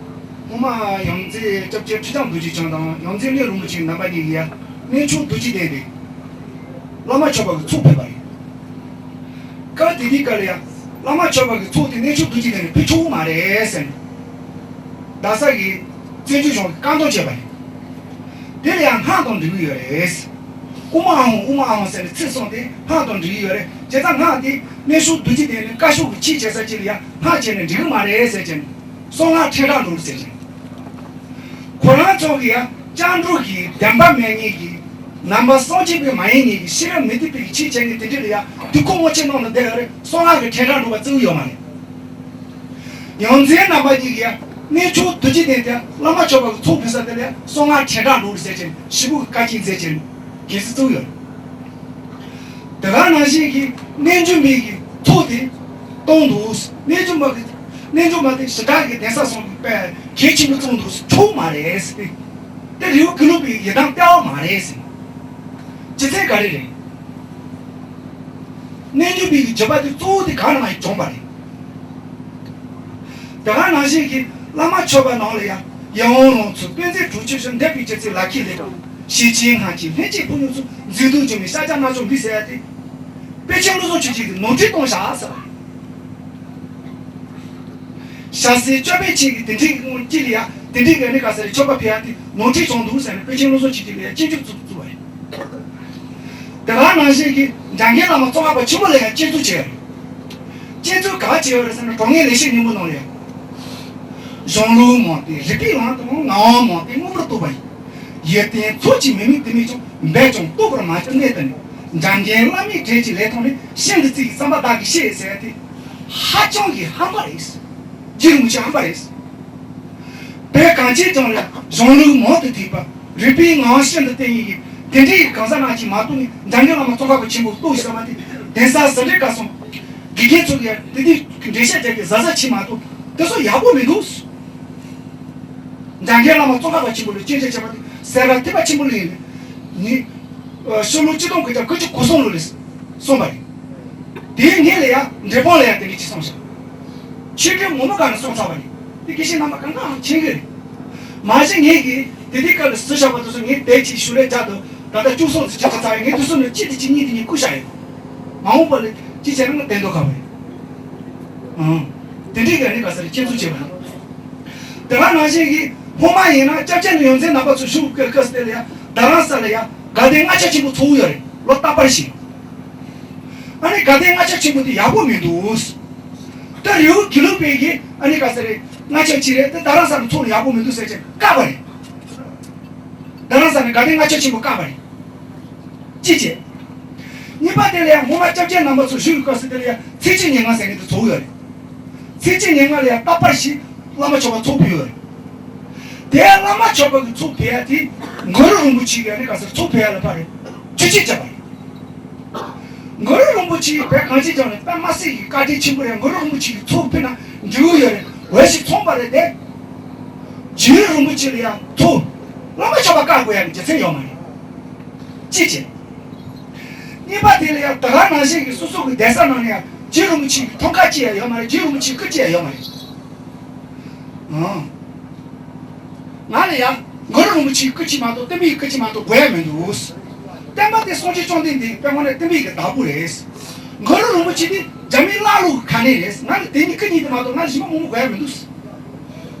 སྔོན་མ་ཡོངས་འཛིན་སྐྱབས་རྗེ་ཁྲི་བྱང་རྡོ་རྗེ་འཆང་དང་ཡོངས་འཛིན་གླིང་རིན་པོ་ཆེ་རྣམ་པ་གཉིས་ཀྱིས་ཡ་གནས་མཆོག་རྡོ་རྗེ་གདན་དེ་བླ་མ་མཆོད་པ་གི་ཚོགས་ཕུལ་བ་རེད། སྐབས་དེ་དུས་སྐབས་ལ་ཡ་བླ་མ་མཆོད་པ་གི་ཚོགས་དེ་གནས་མཆོག་རྡོ་རྗེ་གདན་ནས་ཕུལ་ཆོག་གི་མ་རེད་ཟེར་ནས། རྡ་ས་གི་བཙན་བྱོལ་གཞུང་གིས་བཀག་འདོམས་བྱས་པ་རེད། དེ་ལ་ཡང་སྔགས་དང་འབྲེལ་གྱི་ཡོད་རེད། ཨུ་མ་ཨ་ཧོང་ཨུ་མ་ཨ་ཧོང་ཟེར་ནས་ཚིག་གསུངས་ཏེ་སྔགས་དང་འབྲེལ་གྱི་ཡོད་རེད། བྱས་ཙང་སྔགས་དེ་གནས་མཆོག་རྡོ་རྗེ་གདན་ནས་བཀའ་ཤོག་གི་ཆེད་བྱེད་ས་ཅིག་ལ་ཡང་སྔགས་བྱས་ནས་འགྲིག་གི་མ་རེད་ཟེར་བྱས་ནས་གསང་སྔགས་ཁྲལ་བསྒྲགས་འགྲོ་རུ་ཟེར་བྱས། ཁོ་རང་ཚོ་གིས་ཡང་སྐྱབས་འགྲོ་གི་བདེན་པ་མེད་མཁན་གྱི་ནང་པ་སངས་རྒྱས་པའི་མ་ཡིན་མཁན་གྱི་ཤེས་རབ་མི་ཐེག་པའི་ཆེད་བྱས་ནས་དེ་འདྲ་ལ་ཡང་དུས་འཁོར་དབང་ཆེན་ནང་ལ་བསྡད་ཡོད་རེད། གསང་སྔགས་ཀྱི་ཁྲལ་བསྒྲགས་འགྲོ་བ་བརྩི་གི་ཡོད་མ་རེད། ཡོངས་འཛིན་རྣམ་པ་གཉིས་ཀྱིས་གནས་མཆོག་རྡོ་རྗེ་གདན་དེ་བླ་མ་མཆོད་པ་གི་ཚོགས་ཕུལ་ས་དེ་ལ་གསང་སྔགས་ཁྲལ་བསྒྲགས་འགྲོ་རེད་ཟེར་བྱས་ཞེ་པོ་གི་བཀའ་རྒྱ་མཛད་བྱས་གལ་སྲིད་བཙུགས་ཡོད། དེ་ག་ནང་བཞིན་གྱི་རྣལ་འབྱོར་མའི་གི་ཚོགས་དེ་གཏོང་འདུག་རྣལ་འབྱོར་མ་གི་རྣལ་འབྱོར་མ་དེ་ཞི་དྲག་གི་གདན་ས་སོང་གི་པས་གལ་ཆེན་པོ་བཙུགས་འདུག་ཆོག་མ་རེད་ཟེར་ཏེ། དེ་རི་བོ་དགེ་ལུགས་པའི་ཡི་དམ་ལྟ་བ་མ་རེད་ཟེར། རྒྱུ་མཚན་ག་རེ་རེད། རྣལ་འབྱོར་པའི་གི་བརྒྱུད་པ་དེ་གཙོ་བོ་དེ་གང་ནས་མ་ཡིན་བྱུང་བ་རེད། དེ་ག་ནང་བཞིན་གྱི་བླ་མ་མཆོད་པ་ནང་ལ་ཡང་ཡིད་འོང་ལོངས་སྤྱོད་དཔལ་མཛད་དྲུག་ཅུ་ཞིང་འདས་པའི་རྒྱུ་མཚན་ལ་ཁྱེད་ལས་ཤེས་བྱའི་སྔགས་ཀྱི་ལྷན་སྐྱེས་ཕུན་སུམ་ཚོགས་མཛེས་སྡུག་འབྱུང་བའི་ཤཱཀྱ་རྣལ་འབྱོར་མའི་ཟེར་ཡ་དེ། པཎ་ཆེན་བློ་བཟང་ཆོས་རྒྱན་གྱིས་ནོར་འཁྲུལ་གཏོང་བཞག་ཟེར་བ། ཞྭ་སེར་ཅོད་པན་ཆེ་གི་དེ་འདྲའི་དངོས་སྐྱེས་ལ་ཡ་དེ་འདྲའི་ག་ནི་ག་ས་རེ་མཆོད་པ་ཕུལ་ཡ་དེ་ནོར་འཁྲུལ་བྱུང་འདུག་ཟེར་ནས་པཎ་ཆེན་བློ་བཟང་ཆོས་རྒྱན་ལ་ཡ་སྐྱོན་འཛུགས་བཙུགས་བཙུགས་པ་རེད། དེ་ག་ནང་བཞིན་གྱི་འཇམ་མགོན་བླ་མ་ཙོང་ཁ་པ་ཆེན་པོ་ལ་ཡང་སྐྱོན་འཛུགས་བྱས་པ་རེད། སྐྱོན་འཛུགས་ག་བྱས་པ་རེད་ཟེར་ན་གྲོགས་ངན་ལེགས་བཤད་སྙིང་པོ་ནང་ལ་ཡང་། གཞུང་ལུགས་མང་སྟེ་རིགས་པའི་ལམ་དུ་ངག་དབང་མང་སྟེ་མངོན་པར་རྟོགས་པ་ཡིན། ཡོན་ཏན་ཚོགས་ཀྱི་མི་དམིགས་དེ་མེད་ཀྱང་འབད་ཀྱང་རྟོགས་པར་མ་བྱེད་གནད་དུ་ནི། འཇམ་མགོན་བླ་མའི་གྲལ་གྱི་ལས་ཐོག་ནས་ཤིན་ཏུ་བརྩི་བའི་བསམ་པ་བདག་གིས་ཤེས་ཟེར་ཏེ། ཧ་ཅང་གི་ཧམ་པ་རེད། རྗེ་རིན་པོ་ཆེ་ཧམ་པ་རེད། བོད་གངས་ཅན་ལྗོངས་ལ་གཞུང་ལུགས་མང་དུ་ཐེག་པ། རིགས་པའི་ངང་ཤིན་ཏུ་བསྟན་ཡིན་གྱི་དེ་འདྲའི་གང་ཟག་རྣམས་ཀྱིས་མ་གཏོགས་ནི་འཇམ་མགོན་བླ་མ་ཙོང་ཁ་པ་ཆེན་པོ་གཏོགས་ཤིག་བསམ་པ་དེ་གདན་ས་ཟུར་འདྲེ་བཀའ་གསུང་། དགེ་རྒན་ཚོ་གིས་དེ་དུས་འགྲེལ་བཤད་རྒྱག་གི་གཟབ་གཟབ་བྱེད་མ་གཏོགས་དེ་ཚོ་ཡག་པོ་མི་འདུག་འཇམ་མགོན་བླ་མ་ཙོང་ཁ་པ་ཆེན་པོ་ལ་སྐྱོན་བརྗོད་བྱས་པ་དེ་སེ་ར་ཐེག་པ་ཆེན་པོ་ལ་ཡིན་ནི། ཕྱི་ལོ་ཆིག་སྟོང་དགུ་བརྒྱ་དགུ་བཅུ་གོ་གསུམ་ལོ་ལ་གསུངས་པ་རེད། དེའི་སྔོན་ལ་ཡང་འབྲས་སྤུངས་ལ་ཡང་དེ་འདྲ་ཅིག་གསུངས་ཤག་ཆོས་རྒྱལ་ངོ་མ་ག་ནས་གསུངས་ཚར་བ་རེད། དེ་དགེ་བཤེས་རྣམ་པ་གང་གང་མཁྱེན་གྱི་རེད། མ་གཞི་ངས་ཀྱིས་དེ་དུས་སྐབས་ལ་ཟུར་བཞག་པ་དེ་ཚོ་ངས་དེབ་ཅིག་ཞུ་ལས་རྒྱག་འདུག་ད་ལྟ་བཅུ་གསུམ་ཙམ་ཅིག་ཆགས་ཚར་ཡོད། ངས་དེ་ཚོ་ནས་གཅིག་དེ་གཅིག་གཉིས་དེ་གཉིས་བརྐུས་བཞག་ཡོད། མ་འོངས་པ་ལ་ཅི་བྱས་ན་ང་བསྟན་དོ་ག་བ་རེད། ཨང་། དེ་འདྲའི་ག་ནི་ག་ས་རེ་སྐྱོན་འཛུགས་བྱས་པ་རེད། དེ་ག་ནང་བཞིན་གྱི་སྔོན་མ་ཡིན་ན་སྐྱབས་རྗེ་ནས་ཡོངས་འཛིན་རྣམ་པ་ཚོ་བཞུགས་སྐབས་སྐབས་སུ་དེ་ལ་ཡང་རྡ་རམ་ས་ལ་ཡང་དགའ་ལྡན་ལྔ་ཆ་ཆེན་པོ་ཚོགས་ཡོད་རེད། ལོ་རྟག་པར་ཞིག་ཨ་ནི་དགའ་ལྡན་ལྔ་ཆ་ཆེན་པོ་དེ་ཡག་པོ་མི་འདུག་ད་རི་བོ་དགེ་ལུགས་པའི་གི་ཨ་ནི་ག་ས་རེ་ལྔ་ཆ་གཅིག་རེད། དེ་རྡ་རམ་ས་ལ་ཚོགས་ན་ཡག་པོ་མི་འདུག་ཟེར་བྱས་བཀག་པ་རེད། རྡ་རམ་ས་ལ་དགའ་ལྡན་ལྔ་ཆ་ཆེན་པོ་བཀག་པ་རེད། གཅིག་བྱས། གཉིས་པ་དེ་ལ་ཡང་སྔོན་མ་སྐྱབས་རྗེ་རྣམ་པ་ཚོ་བཞུགས་ཡོད་སྐབས་སུ་དེ་ལ་ཡང་ཚེས་བཅུ་ཉེར་ལྔ་ཟེར་མཁན་དེ་ཚོགས་ཡོད་རེད། ཚེས་བཅུ་ཉེར་ལྔ་ལ་ཡང་རྟག་པར་ཞིག་བླ་མ་མཆོད་པ་ཚོགས་ཕུལ་ཡོད་རེད། དེ་ཡང་བླ་མ་མཆོད་པ་གི་ཚོགས་ཕུལ་ཡ་དེ་གུ་རུ་རིན་པོ་ཆེ་གི་ཨ་ནི་ག་ས་ཚོགས་ཕུལ་ཡ་ལ་ཕར་རེད། ཆུ་ཆེན་བྱས་པ་རེད། གུ་རུ་རིན་ རིན་པོ་ཆེ་བོད་གངས་ཅན་ལྗོངས་ནས་དཔེ་མ་སྲིད་ཀྱི་བཀའ་དྲིན་ཆེན་པོ་རེད། གུ་རུ་རིན་པོ་ཆེ་གི་ཚོགས་ཕུལ་ན་འགྲིག་གི་ཡོད་རེད། འོས་ཤིག་ཚོགས་པ་རེད་དེ། རྗེ་རིན་པོ་ཆེ་ལ་ཡང་ཚོགས། བླ་མ་མཆོད་པ་བཀའ་དགོས་ཡ་གི་རྒྱུ་མཚན་ཡོད་མ་རེད། གཅིག་བྱས། གཉིས་པ་དེ་ལ་ཡང་དེ་ག་ནང་བཞིན་གྱི་སོ་སོ་གི་གདན་ས་ནང་ནས་ཡང་རྗེ་རིན་པོ་ཆེ་གི་ཐང་ཀ་གཅིག་ཡང་ཡོད་མ་རེད། རྗེ་རིན་པོ་ཆེ་གི་སྐུ་གཅིག་ཡང་ཡོད་མ་རེད། ཨང་། ང་ལ་ཡང་གུ་རུ་རིན་པོ་ཆེའི་སྐུ་གཅིག་མ་གཏོགས་བསྟན་པའི་སྐུ་གཅིག་མ་གཏོགས་དགོས་ཡ་མི་འདུག། བསྟན་པ་དེ་སངས་རྒྱས་བཅོམ་ལྡན་འདས་དཔེ་ངོ་ནས་བསྟན་པའི་གི་བདག་པོ་རེད། གུ་རུ་རིན་པོ་ཆེ་དེ་རྒྱ་མིའི་ཀླ་ཀློ་གི་ག་ནས་རེད། ང་ལ་དེ་གཉིས་སྐུ་གཉིས་དེ་མ་གཏོགས་ང་ལ་གཞན་པ་མང་པོ་དགོས་ཡ་མི་འདུག།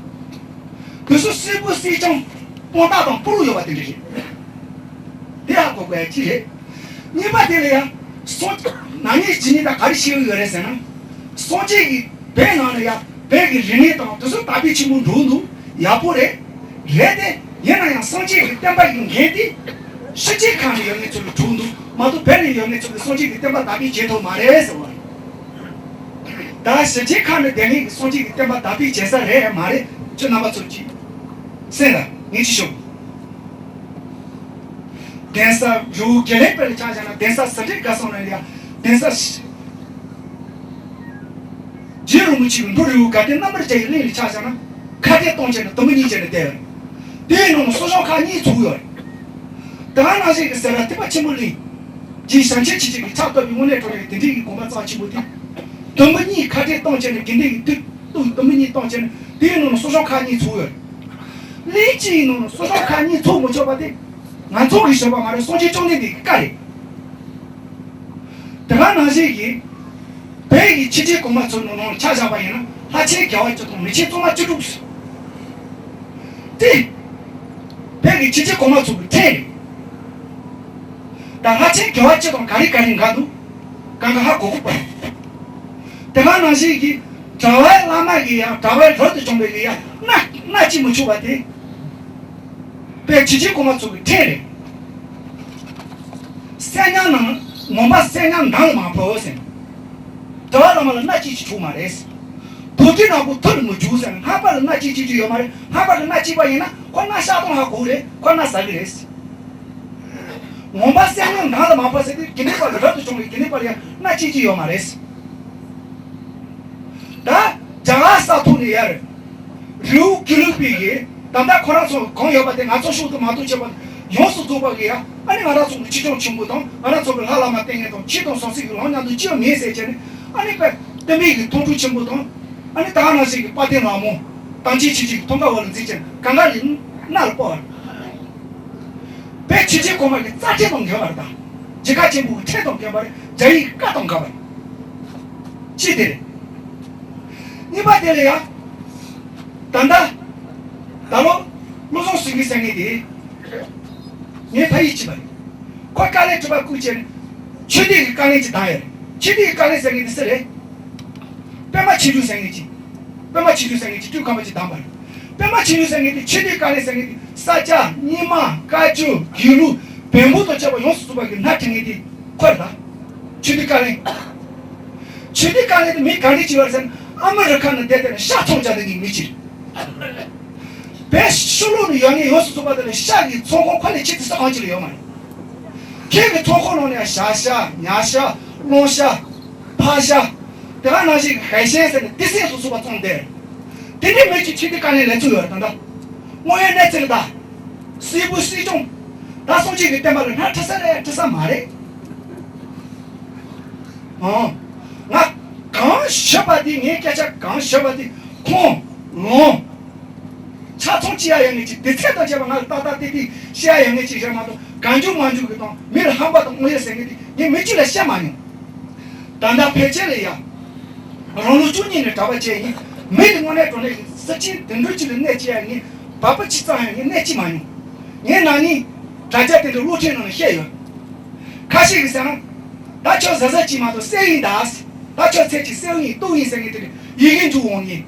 དེ་ཚོ་སྲས་པོ་སྲས་ཆུང་དཔང་རྟགས་དང་སྤུ་རུ་ཡོད་པ་དེ་འདྲ་རེད། དེ་ཧ་གོ་དགོས་ཡ་གཅིག་རེད། གཉིས་པ་དེ་ལ་ཡང་སངས་ན་ནིང་ཇི་ནི་ད་ག་རེ་བཤད་ཀྱི་ཡོད་རེད་ཟེར་ན། སངས་རྒྱས་ཀྱིས་བོད་ནང་ལ་ཡང་བོད་ཀྱི་རིག་གནས་དང་དེ་ཚོ་དར་སྤེལ་ཆེན་པོ་འགྲོ་འདུག། ཡག་པོ་རེད། རེད་དེ། ཡིན་ན་ཡང་སངས་རྒྱས་ཀྱི་བསྟན་པ་ཡི་འགན་དེ་ཕྱི་རྒྱལ་ཁག་ནས་ཡོད་མཁན་ཚོ་ལ་གྲུབ་འདུག་མ་གཏོགས་བོད་ནས་ཡོད་མཁན་ཚོ་ལ་སངས་རྒྱས་ཀྱི་བསྟན་པ་དར་སྤེལ་བྱེད་ཐུབ་མ་རེད་ཟེར་བ་རེད། ད་ཕྱི་རྒྱལ་ཁག་ནས་བསྡད་མཁན་གྱི་སངས་རྒྱས་ཀྱི་བསྟན་པ་དར་སྤེལ་བྱེད་ས་རེད་མ་རེད། ཁྱོད་རྣམ་པ་ཚོ་གིས་གསན་དང་ངས་ཅི་ཞུ། གདན་ས་རི་བོ་དགེ་ལེགས་དཔལ་ལ་ཆ་བཞག་ན། གདན་ས་ཟི་ཁྲིར་དགའ་གསུམ་ལ་ཡ། གདན་ས་རྗེ་རིན་པོ་ཆེ་གི་འབྲུ་རི་བོ་དགའ་ལྡན་རྣམ་པར་རྒྱལ་བའི་གླིང་ལ་ཆ་བཞག་ན། ཁ་གཏད་གཏོང་བྱས་ནས་དུམ་བུ་གཉིས་བྱས་ནས་བསྡད་ཡོད་རེད། དེའི་ནང་ནས་གསོ་སྦྱོང་ཁག་གཉིས་ཚུགས་ཡོད་རེད། དེ་ག་ནང་བཞིན་གྱི་སེ་ར་ཐེག་པ་ཆེན་པོའི་གླིང་། རྗེ་ཞང་ཆེན་ཆོས་རྗེ་གིས་ཕྱག་བཏབ་པའི་དངོས་གནས་དྲང་གནས་དེ་འདྲའི་གི་དགོན་པ་རྩ་ཆེན་པོ་དེ། དུམ་བུ་གཉིས་ཁ་གཏད་གཏོང་བྱས་ནས་དགེ་འདུན་གྱི་དུས་གཏུག་དུམ་བུ་གཉིས་གཏོང་བྱས་ནས་དེའི་ནང་ནས་གསོ་སྦྱོང་ཁག་གཉིས་ཚུགས་ཡོད་རེད། གླིང་གཅིག་ཡིན་ནོ་ན་གསོ་སྦྱོང་ཁག་གཉིས་ཚུགས་མི་ཆོག་པ་དེ། ང་ཚོ་གིས་བྱས་པ་མ་རེད། སངས་རྒྱས་བཅོམ་ལྡན་འདས་ཀྱི་བཀའ་རེད། དེ་ག་ནང་བཞིན་གྱི། བོད་ཀྱི་ཆོས་བརྒྱུད་གོང་མ་ཚོ་ནང་ནང་ཆ་བཞག་པ་ཡིན་ན། ལྷ་ཆེན་རྒྱལ་བ་བཅུ་དང་མི་ཆེན་གཙང་མ་བཅུ་དྲུག་ཟེར། དེ། བོད་ཀྱི་ཆོས་བརྒྱུད་གོང་མ་ཚོ་གི་ཕྲན་རེད། ད་ལྷ་ཆེན་རྒྱལ་བ་བཅུ་དང་ག་རེ་ག་རེ་འགལ་འདུག། གང་ག་ཧ་གོ་གི་པ། དེ་ག་ནང་བཞིན་གྱི་གྲྭ་པའི་བླ་མ་གི་ཡང་གྲྭ་པའི་རབ་ཏུ་བྱུང་བའི་གི་ཡང་མནའ་མནའ་བསྐྱལ་མི་ཆོག་པ་དེ། བོད་ཆོས་བརྒྱུད་གོང་མ་ཚོ་གི་ཕྲན་རེད། གསེར་ཉམས་ནང་ངོ་མ་གསེར་ཉམས་མདངས་ལ་མ་ཕབ་ཟེར། གྲྭ་པ་བླ་མ་ལ་མནའ་བསྐྱལ་ཅིག་ཆོག་མ་རེད། དུག་སྦྲུལ་ནག་པོ་ཐུར་མི་འཇུག་ཟེར། སྔགས་པ་ལ་མནའ་བསྐྱལ་བྱེད་རྒྱུ་ཡོད་མ་རེད། སྔགས་པ་ལ་མནའ་བསྐྱལ་པ་ཡིན་ན་ཁོ་མནའ་བཤགས་གཏོང་ཧ་གོ་རེད། ཁོ་མནའ་ཟ་གི་རེད། ངོ་མ་གསེར་ཉམས་མདངས་ལ་མ་ཕབ་ཟེར་དུས་དགེ་འདུན་པ་ལ་རབ་ཏུ་བྱུང་བའི་དགེ་འདུན་པ་ལ་ཡང་མནའ་བསྐྱལ་རྒྱུ་ཡོད་མ་རེད། ད་རྒྱ་གར་ས་ཐོག་ནས་ཡར་རི་བོ་དགེ་ལུགས་པའི་གི་ད་ལྟ་ཁོ་རང་ཚོ་གང་ཡོད་པ་དེ་ང་ཚོ་ཤུགས་དུ་མ་གཏོགས་བྱས་པ་ཡོངས་སུ་རྫོགས་པ་གི་ཡ། ཨ་ནི་ང་རང་ཚོ་གི་ཆོས་སྐྱོང་ཆེན་པོ་དང་ང་རང་ཚོ་གི་ལྷ་བླ་མ་བསྟེན་མཁན་དང་ཆོས་དང་ཟང་ཟིང་གི་ལམ་མཉམ་དུ་སྐྱེལ་མེད་ཟེར་བྱས་ནས། ཨ་ནི་དཔེ་བསྟན་པའི་གི་མཐོང་གྲོལ་ཆེན་པོ་དང་། ཨ་ནི་ད་ག་ནང་བཞིན་གྱི་དཔལ་ལྡན་ལྷ་མོ། དམ་ཅན་ཆོས་རྗེ་གི་ཐང་ཀ་འོག་ལ་འཛེགས་བྱས་ནས་གང་ག་ལས་མནའ་ལ་སྤོ་བ་རེད། བོད་ཆོས་བརྒྱུད་གོང་མ་གི་རྩ་ཁྲིམས་དང་འགལ་བ་རེད་ད། རྒྱལ་ཁབ་ཆེན་པོ་གི་ཁྲིམས་དང་འགལ་བ་རེད། རྒྱ་ཡིག་བཀའ་དང་འགལ་བ་རེད། གཅིག་དེ་རེད། གཉིས་པ་དེ་ལ་ཡ། ད་ལྟ། ད་ལོ། བློ་བཟང་སེང་གེ་ཟེར་མཁན་དེ། ངས་ཕ་ཡུལ་གཅིག་པ་རེད། ཁོ་དཀའ་ལས་ཁྲི་པ་བཀོད་བྱས་ནས། ཆོས་སྡེ་གི་དཀའ་ལས་ཅིག་བཏང་ཡོད་རེད། ཆོས་སྡེ་གི་དཀའ་ལས་ཟེར་མཁན་དེ་སུ་རེད། པདྨ་ཆོས་སྒྲོན་ཟེར་མཁན་ཅིག། པདྨ་ཆོས་སྒྲོན་ཟེར་མཁན་ཅིག་སྤྲུལ་སྐུ་མ་ཅིག་བདམས་པ་རེད། པདྨ་ཆོས་སྒྲོན་ཟེར་མཁན་དེ་ཆོས་སྡེ་དཀའ་ལས་ཟེར་མཁན་དེ་ས་སྐྱ་རྙིང་མ་བཀའ་བརྒྱུད་དགེ་ལུགས་བོན་པོ་དང་བཅས་པ་ཡོངས་སུ་རྫོགས་པ་གི་སྣ་ཁྲིད་མཁན་དེ་ཁོ་རེད་ད། ཆོས་སྡེ་དཀའ་ལས། ཆོས་སྡེ་དཀའ་ལས་དེ་མི་ག་འདྲ་ཅིག་ཡོད་རེད་ཟེར་ན། ཨ་མི་རི་ཁ་ནས་བསྡད་དེ་ནས་ཤ་ཚོང་རྒྱག་བསྡད་མཁན་མི་ཅིག་རེད། བོད་ཕྱི་ལོགས་ནས་ཡོང་མཁན་ཡོངས་སུ་རྫོགས་པ་དེ་ལ་ཤ་གི་ཚོང་ཁང་ཁོ་ནས་ཆེ་དེ་ས་གང་ཅི་ལ་ཡོད་མ་རེད། ཁྱེད་ཀྱི་ཚོང་ཁང་ནང་ནས་བྱ་ཤ་ཉ་ཤ་གླང་ཤ་ཕག་ཤ། དེ་ག་ནང་བཞིན་གྱི་ཧའེ་ཤན་ཟེར་ནས་དེ་སྲས་སུ་ཚུགས་པ་བཙོང་བསྡད། དེ་འདྲའི་མི་གཅིག་ཆོས་སྡེ་དཀའ་ལས་ལས་ཚུལ་ཡོད་རེད་ད་ལྟ། དངོས་ཡོད་གནས་ཚུལ་རེད་ད། སྲས་པོ་སྲས་ཆུང་། ད་སངས་རྒྱས་ཀྱི་བསྟན་པ་ལ་སྣ་ཁྲིད་ས་རེད་ཁྲིད་ས་མ་རེད། ཨང་། ང་གང་ཞུས་པ་དེ། ངའི་སྐད་ཆ་གང་ཞུས་པ་དེ་ཁུངས་ལུང་། ཆ་ཚང་བྱེད་ཡ་ཡོད་མཁན་ཅིག། དེ་ཚད་དང་བཅས་པ་ང་ལ་ཏག་ཏག་ཏིག་ཏིག་བཤད་ཡ་ཡོད་མཁན་ཅིག་རེད་མ་གཏོགས། གང་བྱུང་མང་བྱུང་གི་དང་མི་ལ་ཧམ་པ་དང་རྨོངས་ཡ་ཟེར་མཁན་དེ་ངས་མི་གཅིག་ལ་བཤད་མ་མྱོང་། ད་ལྟ་ཕལ་ཆེར་ལ་ཡ། རང་ལོ་བཅུ་གཉིས་ནས་གྲྭ་པ་བྱས་ཡིན། མི་དེ་དངོས་གནས་དྲང་གནས་ཀྱི་སེམས་ཅན་དེ་འདྲ་ཅིག་ལ་གནོད་བྱེད་ཡ་ངས་བབ་པ་གཅིག་ཙམ་ཡང་ངས་གནོད་བྱེད་མ་མྱོང་། ངས་ན་ནིང་དྲ་རྒྱ་དེ་འདྲ་གློག་འཕྲིན་ནང་ནས་བཤད་ཡོད། ཁ་ཤས་ཀྱིས་ཟེར་ན། ད་ཁྱོད་གཟབ་གཟབ་གྱིས་མ་གཏོགས་གསེར་ཡིན་ད། ད་ཁྱོད་ཚད་ཀྱིས་གསེར་ཡིན་སྟོང་ཡིན་ཟེར་མཁན་དེ་འདྲ་ཡི་གེ་འཇུག་འོང་ངས།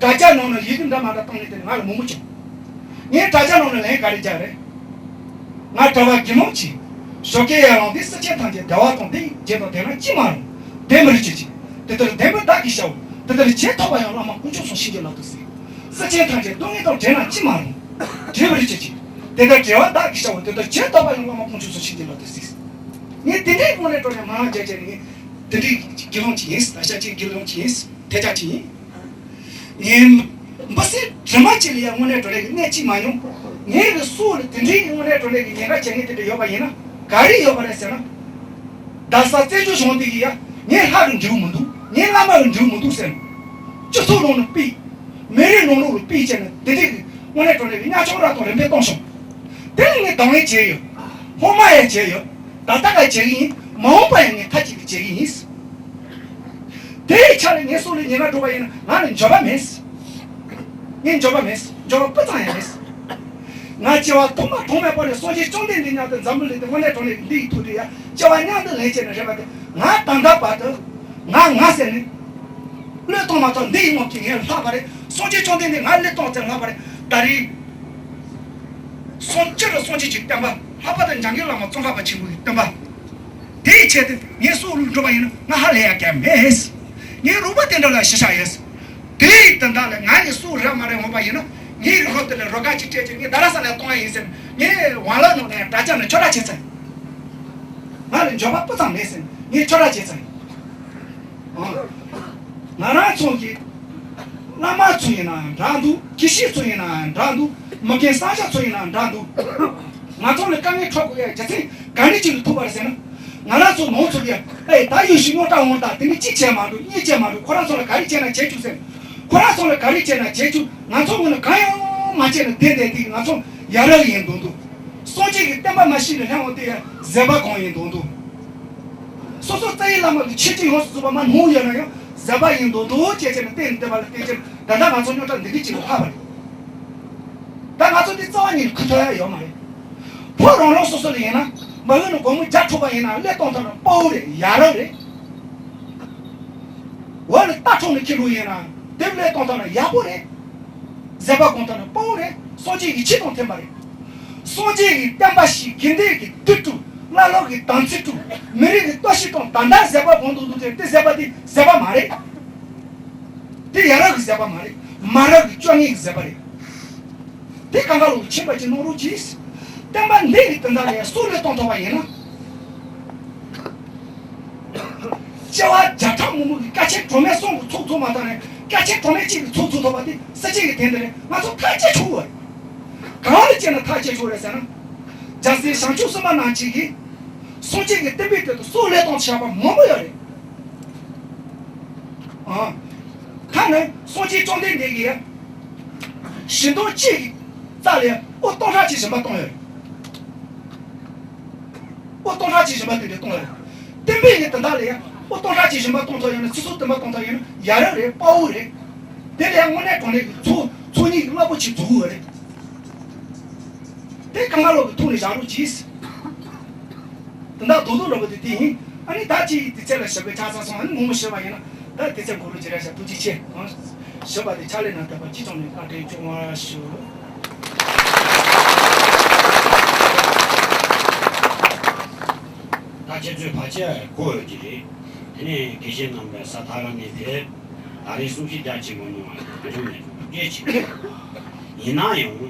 དྲ་རྒྱ་ནང་ནས་ཡི་གེ་འདྲ་མ་འདྲ་བཏང་ནས་དེ་ང་ལ་མང་པོ་བྱུང་། ངས་དྲ་རྒྱ་ནང་ནས་ལན་ག་རེ་རྒྱག་རེད། ང་གྲྭ་པ་དགེ་སློང་གཅིག། ཞོགས་ཀས་ཡར་ལངས་ཏེ་སེམས་ཅན་ཐམས་ཅད་བདེ་བ་དང་ལྡན་རྒྱས་དང་ལྡན་ན་ཅི་མ་རུང་། ལྡན་པར་གྱུར་ཅིག། དེ་ལྟར་ལྡན་པ་བདག་གིས་བྱའོ། དེ་ལྟར་བྱེད་ཐུབ་པ་ཡང་བླ་མ་དཀོན་མཆོག་གསུམ་བྱིན་གྱིས་བརླབ་ཏུ་གཟིགས། སེམས་ཅན་ཐམས་ཅད་སྡུག་བསྔལ་དང་བྲལ་ན་ཅི་མ་རུང་། བྲལ་བར་གྱུར་ཅིག། དེ་ལྟར་བྲལ་བ་བདག་གིས་བྱའོ། དེ་ལྟར་བྱེད་ཐུབ་པ་ཡང་བླ་མ་དཀོན་མཆོག་གསུམ་བྱིན་གྱིས་བརླབ་ཏུ་གཟིགས། ངས་དེ་འདྲའི་དངོས་གནས་དྲང་གནས་མ་ལངས་བྱས་བྱས་ནས། དེ་འདྲའི་དགེ་སློང་ཅིག་ཡིན། ད་ཤ་ཅིག་དགེ་སློང་ཅིག་ཡིན། ཐལ་ཆ་ཅིག་ཡིན། ངས་འབུ་སྲིན་དྲི་མ་ཅིག་ལ་ཡང་དངོས་གནས་དྲང་གནས་ཀྱི་གནས་གཅིག་མ་མྱོང་། ངའི་གི་སྲོག་ལ་དེ་འདྲའི་གི་དངོས་གནས་དྲང་གནས་ཀྱི་ཉེན་ཁ་བྱེད་མཁན་དེ་འདྲ་ཡོད་པ་ཡིན་ན་ག་རེ་ཡོད་པ་རེད་ཟེར་ན། རྡ་ས་བཙན་བྱོལ་གཞུང་འདི་གི་ཡ་ངའི་ལྷ་གི་འབྲས་བུ་མི་འདུག་ངའི་བླ་མ་གི་འབྲས་བུ་མི་འདུག་ཟེར་ནས། སྤྱི་ཚོགས་ནང་ནས་ཕུད། མི་རིགས་ནང་ལོགས་ལ་ཕུད་བྱས་ནས་དེ་འདྲའི་གི་དངོས་གནས་དྲང་གནས་ཀྱི་གཉའ་ཆུང་ར་དང་རིམ་པས་བཏང་བྱུང་། དེ་ལ་ངས་དང་ལེན་བྱས་ཡོད། སྔོན་མ་ཡང་བྱས་ཡོད། ད་ལྟ་ཡང་བྱེད་ཀྱི་ཡིན། མ་འོངས་པ་ཡང་ངས་མཐའ་གཅིག་ཏུ་བྱེད་ཀྱི་ཡིན། དེའི་ཆ་ལ་ངའི་སྲོག་ལ་ཉེན་ཁ་འགྲོ་བ་ཡིན་ན་ང་ལ་འགྱོད་པ་མེད། ངས་འགྱོད་པ་མེད། འགྱོད་པ་སྤུ་ཙམ་ཡང་མེད། ང་སྐྱེ་བ་ཐོག་མ་ཐོག་མའི་བར་ནས་སངས་རྒྱས་བཅོམ་ལྡན་འདས་མཉམ་དུ་འཛམ་བུ་གླིང་འདི་དངོས་གནས་དྲང་གནས་འདི་ཡི་ཐོག་ཏུ་ཡ་སྐྱེ་བ་མཉམ་དུ་ལེན་བྱས་ནས་རེད་པ། དེ་ང་ད་ལྟ་བར་དུ་ང་ང་ཟེར་ནས་བློས་གཏོང་མ་ཐག་འདི་ཡི་ངོ་གི་ངས་ལྷག་པ་རེད། སངས་རྒྱས་བཅོམ་ལྡན་འདས་ང་བློས་གཏོང་ཚེ་ལྷག་པ་རེད། ད་རེས་སངས་སྤྱིར་སངས་རྒྱས་ཀྱི་བསྟན་པ་ལྷག་པར་དུ་འཇམ་མགོན་བླ་མ་ཙོང་ཁ་པ་ཆེན་པོ་ཡི་བསྟན་པ། དེའི་ཆེད་དུ་ངས་སྲོག་བློས་འགྲོ་བ་ཡིན་ན་ང་ཧ་ལས་ཡ་གལ་མེད། ངའི་རོགས་པ་དེ་འདྲ་ལ་ཞུ་བྱ་ཡོད། དེའི་དོན་དག་ལ་ང་ཡི་སྲོག་རག་མ་རག་འོང་བ་ཡིན་ན་ངའི་རོགས་དེ་ལ་རོགས་ཁ་ཅིག་སྤྲད་ཅིག་ངས་རྡ་ར་ས་ལ་གཏོང་ཡ་ཡིན་ཟེར་ངས་ཝང་ལ་ནང་ནས་དྲ་རྒྱ་ནས་ཁྱོད་ར་བྱེད་ཚར། ང་ལ་འགྱོད་པ་སྤུ་ཙམ་མེད་ཟེར་ངས་ཁྱོད་ར་བྱེད་ཚར། ང་རང་ཚོ་གི་བླ་མ་ཚོ་ཡིན་ན་འདྲ་འདུག་དགེ་བཤེས་ཚོ་ཡིན་ན་འདྲ་འདུག་མ་རྒན་བསམ་ཤེས་ཚོ་ཡིན་ན་འདྲ་འདུག་ང་ཚོ་ལ་དཀའ་ངལ་འཕྲད་དགོས་ཡ་རྒྱུ་མཚན་ག་རེ་ཅིག་ལ་ཐུག་པ་རེད་ཟེར་ན། ང་རང་ཚོ་ནང་ཚོ་གི་ཨེ་ད་ཡོད་ཤི་ཉོ་ཏ་འོང་ད་དེ་ནི་གཅིག་བྱས་མ་འགྲོ་གཉིས་བྱས་མ་འགྲོ་ཁོ་རང་ཚོ་ལ་ག་རེ་བྱས་ན་བྱེད་བཅུག་ཟེར། ཁོ་རང་ཚོ་ལ་ག་རེ་བྱས་ན་བྱེད་བཅུག་ང་ཚོ་ངོས་ནས་གང་ཡང་མ་བྱས་ན་བསྡད་བསྡད་དེ་ང་ཚོ་ཡ་རབས་ཡིན་མདོག་མདོག་སངས་རྒྱས་ཀྱི་བསྟན་པ་མ་ཤེས་ནས་སླེབས་འོང་དེ་ཡ་ཟད་པ་གང་ཡིན་མདོག་མདོག་སོ་སོ་རྩ་བའི་བླ་མ་གི་ཆོས་ཀྱི་ཡོངས་སུ་རྫོགས་པ་མ་ནོར་ཡོད་ན་ཡང་ཟད་པ་ཡིན་མདོག་མདོག་བྱས་བྱས་ནས་བསྟན་བསྟན་པ་ལ་བརྟེན་ཅིང་ད་ལྟ་ང་ཚོ་རྙོག་དྲ་འདི་འདྲ་ཅིག་ལ་ལྷག་པ་རེད། ད་ང་ཚོ་འདི་རྩ་བ་ཉིད་ཁུ་ཐོག་ཡ་ཡོད་མ་རེད། ཕོ་རང་རང་སོ་སོ་ལ་ཡིན་ན་མ་འོས་ནས་སྒོར་མོ་བརྒྱ་འཕྲོག་པ་ཡིན་ན་བློས་གཏོང་ཐུབ་ན་དཔའ་བོ་རེད། ཡ་རབས་རེད། འོ་ལ་རྟ་འཕྲོག་ནས་ཁྱེར་འགྲོ་ཡིན་ན་དེ་བློས་གཏོང་ཐུབ་ན་ཡག་པོ་རེད། ཟད་པ་གང་ཐུབ་ན་དཔའ་བོ་རེད། སངས་རྒྱས་ཀྱི་ཆོས་དང་མཐུན་པ་རེད། སངས་རྒྱས་ཀྱི་བསྟན་པ་ཞིག་དགེ་འདུན་གྱི་དུས་དྲུག་བླ་སློབ་ཀྱི་དམ་ཚིག་དྲུག་མི་རིགས་ཀྱི་གཏོར་བཤིག་དང་ད་ལྟ་ཟད་པ་གང་དུ་འདུག་དེ་དེ་ཟད་པ་དེ་ཟད་པ་མ་རེད། དེ་ཡ་རབས་ཀྱི་ཟད་པ་མ་རེད། མ་རབས་ཀྱི་བཅོ་ལྔའི་ཟད་པ་རེད། དེ་གང་ག་ལོག་ཕྱིན་པ་ཅིག་གནང་རོགས་གྱིས། བསྟན་པ་འདི་ཡི་དོན་དག་ལ་ཡང་སྲོག་བློས་གཏོང་ཐུབ་པ་ཡིན་ན། སྐྱེ་བ་བརྒྱ་ཕྲག་མང་པོ་གི་དཀའ་ཆེན་གྲངས་མེད་གསུམ་གྱི་ཚོགས་རྫོགས་མ་ཐག་ནས་དཀའ་ཆེན་གྲངས་མེད་གཅིག་གི་ཚོགས་རྫོགས་ཐུབ་པ་དེ་སྲིད་ཇུས་ཀྱི་དོན་དེ་རེད། ང་ཚོ་ཐག་བཅད་ཆོག་གི་རེད། གང་ལ་བཅད་ན་ཐག་བཅད་ཆོག་རེད་ཟེར་ན། རྒྱལ་སྲས་བྱང་ཆུབ་སེམས་དཔའ་རྣམས་ཀྱིས་སངས་རྒྱས་ཀྱི་བསྟན་པའི་དོན་དུ་སྲོག་བློས་གཏོང་བྱས་པ་མང་པོ་ཡོད་རེད། ཨ། ད་ནི་སངས་རྒྱས་བཅོམ་ལྡན་འདས་ཀྱིས་ཞིང་སྟོང་གཅིག་གི་རྩ་ལ་དབུ་སྟོང་ཕྲག་གཅིག་གཞན་པ་གཏོང་ཡོད་རེད། དབུ་སྟོང་ཕྲག་གཅིག་གཞན་པ་དེ་འདྲ་གཏོང་ཡོད་རེད། བསྟན་པའི་གི་དོན་དག་ལ་ཡང་དབུ་སྟོང་ཕྲག་གཅིག་གཞན་པ་གཏོང་ཐུབ་ཡོད་ན་སོ་སོ་བསྟན་པ་གཏོང་ཐུབ་ཡོད་ན་ཡ་རབས་རེད། དཔའ་བོ་རེད། དེ་ལ་ཡང་དངོས་གནས་དྲང་གནས་ཀྱི་ཚོགས་ཚོགས་གཉིས་ཀྱི་རླབས་པོ་ཆེ་འཛུགས་ཡོད་རེད། དེ་གང་ག་ལོག་གི་ཐུགས་ནས་བཞག་རོགས་གྱིས། དེ་འདྲ་རྡོག་རྡོག་འདྲ་པོ་དེ་དེ་ཡིན། ཨ་ནི་ད་ཅིག་དུས་ཚོད་ལ་ཞབས་པད་ཆག་ཚར་སོང་། ཨ་ནི་ངོ་མ་ཞུས་པ་ཡིན་ན་ད་དུས་ཚོད་འགོར་རོགས་བྱེད་ར་ཤག་ཐུགས་རྗེ་ཆེ། ཨ། ཞུས་པ་དེ་ཕྱག་ལས་གནང་ཐུབ་པ་སྤྱི་ཚོགས་ནས་བཀའ་དྲིན་སྐྱོང་བར་ཞུ། ད་ཁྱེད་ཚོས་ཕལ་ཆེར་གོ་ཡོད་ཀྱི་རེད། དེ་ནས་དགེ་བཤེས་རྣམ་པས་ས་ཐག་རིང་ནས་ཕེབས། ད་རེས་གསུང་བཤད་རྒྱ་ཆེན་པོ་གནང་བ་ཡིན་ན་ཐུགས་རྗེ་ཆེ། ཡིན་ན་ཡང་།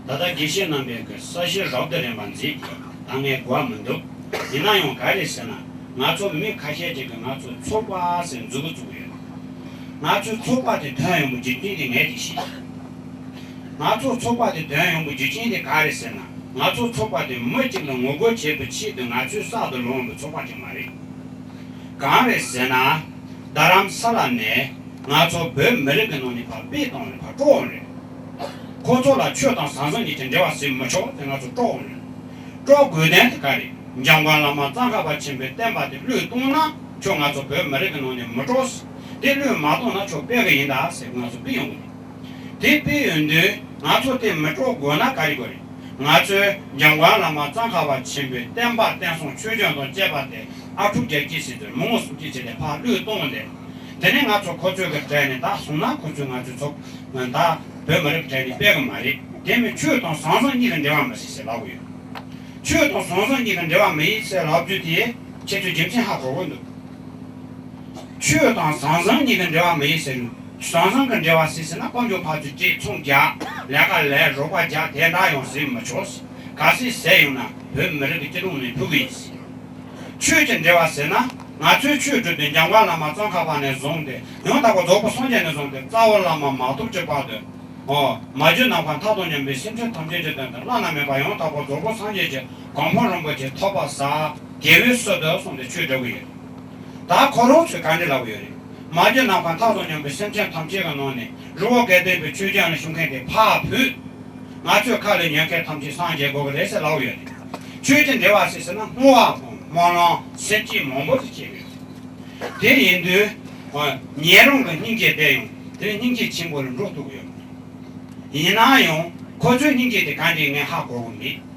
ད་ལྟ་དགེ་བཤེས་རྣམ་པས་ཀྱི་ས་གཞི་རབ་ཏུ་རིམ་པ་མཛད་ཀྱི་ད་ངས་གོ་བ་མི་འདུག་ཡིན་ན་ཡང་ག་རེ་ཟེར་ན་ང་ཚོ་མི་ཁ་ཤས་ཅིག་གིས་ང་ཚོ་ཚོགས་པ་ཟེར་མཛུབ་གུ་བཙུགས་ཡོད། ང་ཚོའི་ཚོགས་པ་དེ་ཐོན་ཡོང་བའི་རྒྱུ་རྐྱེན་དེ་ངས་དེ་ཤེས། ང་ཚོའི་ཚོགས་པ་དེ་ཐོན་ཡོང་བའི་རྒྱུ་རྐྱེན་དེ་ག་རེ་ཟེར་ན་ང་ཚོའི་ཚོགས་པ་དེ་མི་གཅིག་ལ་ངོ་རྒོལ་བྱེད་པའི་ཆེད་དུ་ང་ཚོས་གསར་དུ་ལངས་པའི་ཚོགས་པ་ཅིག་མ་རེད། གང་རེད་ཟེར་ན། རྡ་རམ་ས་ལ་ནས་ང་ཚོ་བོད་མི་རིགས་ཀྱི་ནང་ནས་ཕར་སྤེལ་གཏོང་རེད། ཕར་དཀྲོག་རེད། ཁོ་ཚོ་ལ་ཆོས་དང་ཟང་ཟིང་གཉིས་ཀྱི་འབྲེལ་བ་ཟེར་མི་ཆོག་དེ་ང་ཚོ་དཀྲོག་རེད། དཀྲོག་དགོས་དོན་དེ་ག་རེད། འཇམ་མགོན་བླ་མ་ཙོང་ཁ་པ་ཆེན་པོའི་བསྟན་པ་དེ་བློས་གཏོང་ན་ཁྱོད་ང་ཚོ་བོད་མི་རིགས་ཀྱི་ནང་ནས་མི་དཀྲོག་དེ་བློས་མ་གཏོང་ན་ཁྱོད་སྤེལ་གི་ཡིན་ད་ཟེར་ང་ཚོ་སྤེལ་ཡོང་གི་རེད། དེ་སྤེལ་ཡོང་དུས་ང་ཚོ་དེ་མི་དཀྲོག་དགོས་ན་ག་རེ་དགོས་རེད། ང་ཚོས་འཇམ་མགོན་བླ་མ་ཙོང་ཁ་པ་ཆེན་པོའི་བསྟན་པ་བསྟན་སྲུང་ཆོས་སྐྱོང་དང་བཅས་པ་དེ་ཨ་ཕྲུག་རྒྱལ་གཅེས་ཟེར་དུས་མི་ངོ་སྲུང་སྐྱེལ་བྱས་ཏེ་ཕར་བློས་གཏོང་སྟེ། དེ་ནས་ང་ཚོ་ཁོ་ཚོའི་གི་གྲས་ནས་ད་སོང་ན་ཁོ་ཚོས་ང་ཚོའི་ཚོགས་ད་བོད་མི་རིགས་གྲས་ནས་སྤེལ་གི་མ་རེད། དེ་མིན་ཆོས་དང་ཟང་ཟིང་གཉིས་ལ་འབྲེལ་བ་མི་སྲིད་ཟེར་ལབ་གི་ཡོད། ཆོས་དང་ཟང་ཟིང་གཉིས་ལ་འབྲེལ་བ་མི་ཡིན་ཟེར་ལབ་རྒྱུ་དེ་ཁྱེད་ཚོས་རྒྱུ་མཚན་ཧ་གོ་གི་འདུག་ཆོས་དང་ཟང་ཟིང་གཉིས་ཀྱི་འབྲེལ་བ་མི་ཡིན་ཟེར་རུང་། ཟང་ཟིང་གི་འབྲེལ་བ་སྲིད་ཟེར་ན་དཔལ་འབྱོར་འཕར་ཚུལ་སྤྲད་ཚོང་རྒྱག་ལས་ཀ་ལས་རོགས་པ་རྒྱག་དེ་འདྲ་ཡང་ཟེར་མི་ཆོག་གལ་སྲིད་ཟེར་ཡོང་ན་བོད་མི་རིགས་ཀྱི་སྤྱི་ཚོགས་ནས་ཕུད་གི་ཡིན། ཆོས་ཀྱི་འབྲེལ་བ་ཟེར་ན་ ང་ཚོའི་ཆོས་སྒྲུབ་དུས་འཇམ་མགོན་བླ་མ་ཙོང་ཁ་པ་ནས་བཟུང་སྟེ་ཡང་དག་པར་རྫོགས་པའི་སངས་རྒྱས་ནས་བཟུང་སྟེ་རྩ་བའི་བླ་མ་མ་ཐོབ་ཀྱི་བར་དུ། ཨོ། མ་གྱུར་ནམ་མཁའི་མཐའ་དང་མཉམ་པའི་སེམས་ཅན་ཐམས་ཅད་ཀྱི་དོན་དུ་བླ་ན་མེད་པ་ཡང་དག་པར་རྫོགས་པའི་སངས་རྒྱས་ཀྱི་གོ་འཕང་རིན་པོ་ཆེ་ཐོབ་པར་ཟད། དགེ་བའི་བསོད་དུ་གསུངས་ཏེ་ཆོས་སྒྲུབ་ཀྱི་ཡོད། ད་ཁོ་རང་ཚོས་ག་འདྲ་ལབ་ཀྱི་ཡོད་རེད། མ་གྱུར་ནམ་མཁའི་མཐའ་དང་མཉམ་པའི་སེམས་ཅན་ཐམས་ཅད་ཀྱི་ནང་ནས་རི་བོ་དགེ་ལྡན་པའི་ཆོས་ཀྱང་ལ་ཞུགས་མཁན་དེ་ཕར་བུད། ང་ཚོའི་ཁ་ལ་ཉན་མཁན་ཐམས་ཅད་སངས་རྒྱས་དགོས་ཀྱི་རེད་ཟེར་ལབ་ཀྱི་ཡོད་རེད། ཆོས་ཀྱི་འབྲེལ་བ་ཟེར་ཟེར་ན་བསྔོ་བ་དང་སྨོན་ལམ་སེམས་བསྐྱེད་མང་པོ་ཞིག་བྱེད་ཀྱི་ཡོད། དེ་ཡིན་དུས། ཨ། ཉན་རང་གི་སྙིང་རྗེ་དེ་ཡང་དེ་སྙིང་རྗེ་ཆེན་པོ་ལ་འགྲོ་ཐུབ་ཀྱི་ཡོད་མ་རེད། ཡིན་ན་ཡང་ཁོ་ཚོའི་སྙིང་རྗེ་དེ་ག་འདྲ་ངས་ཧ་གོ་གི་མེད།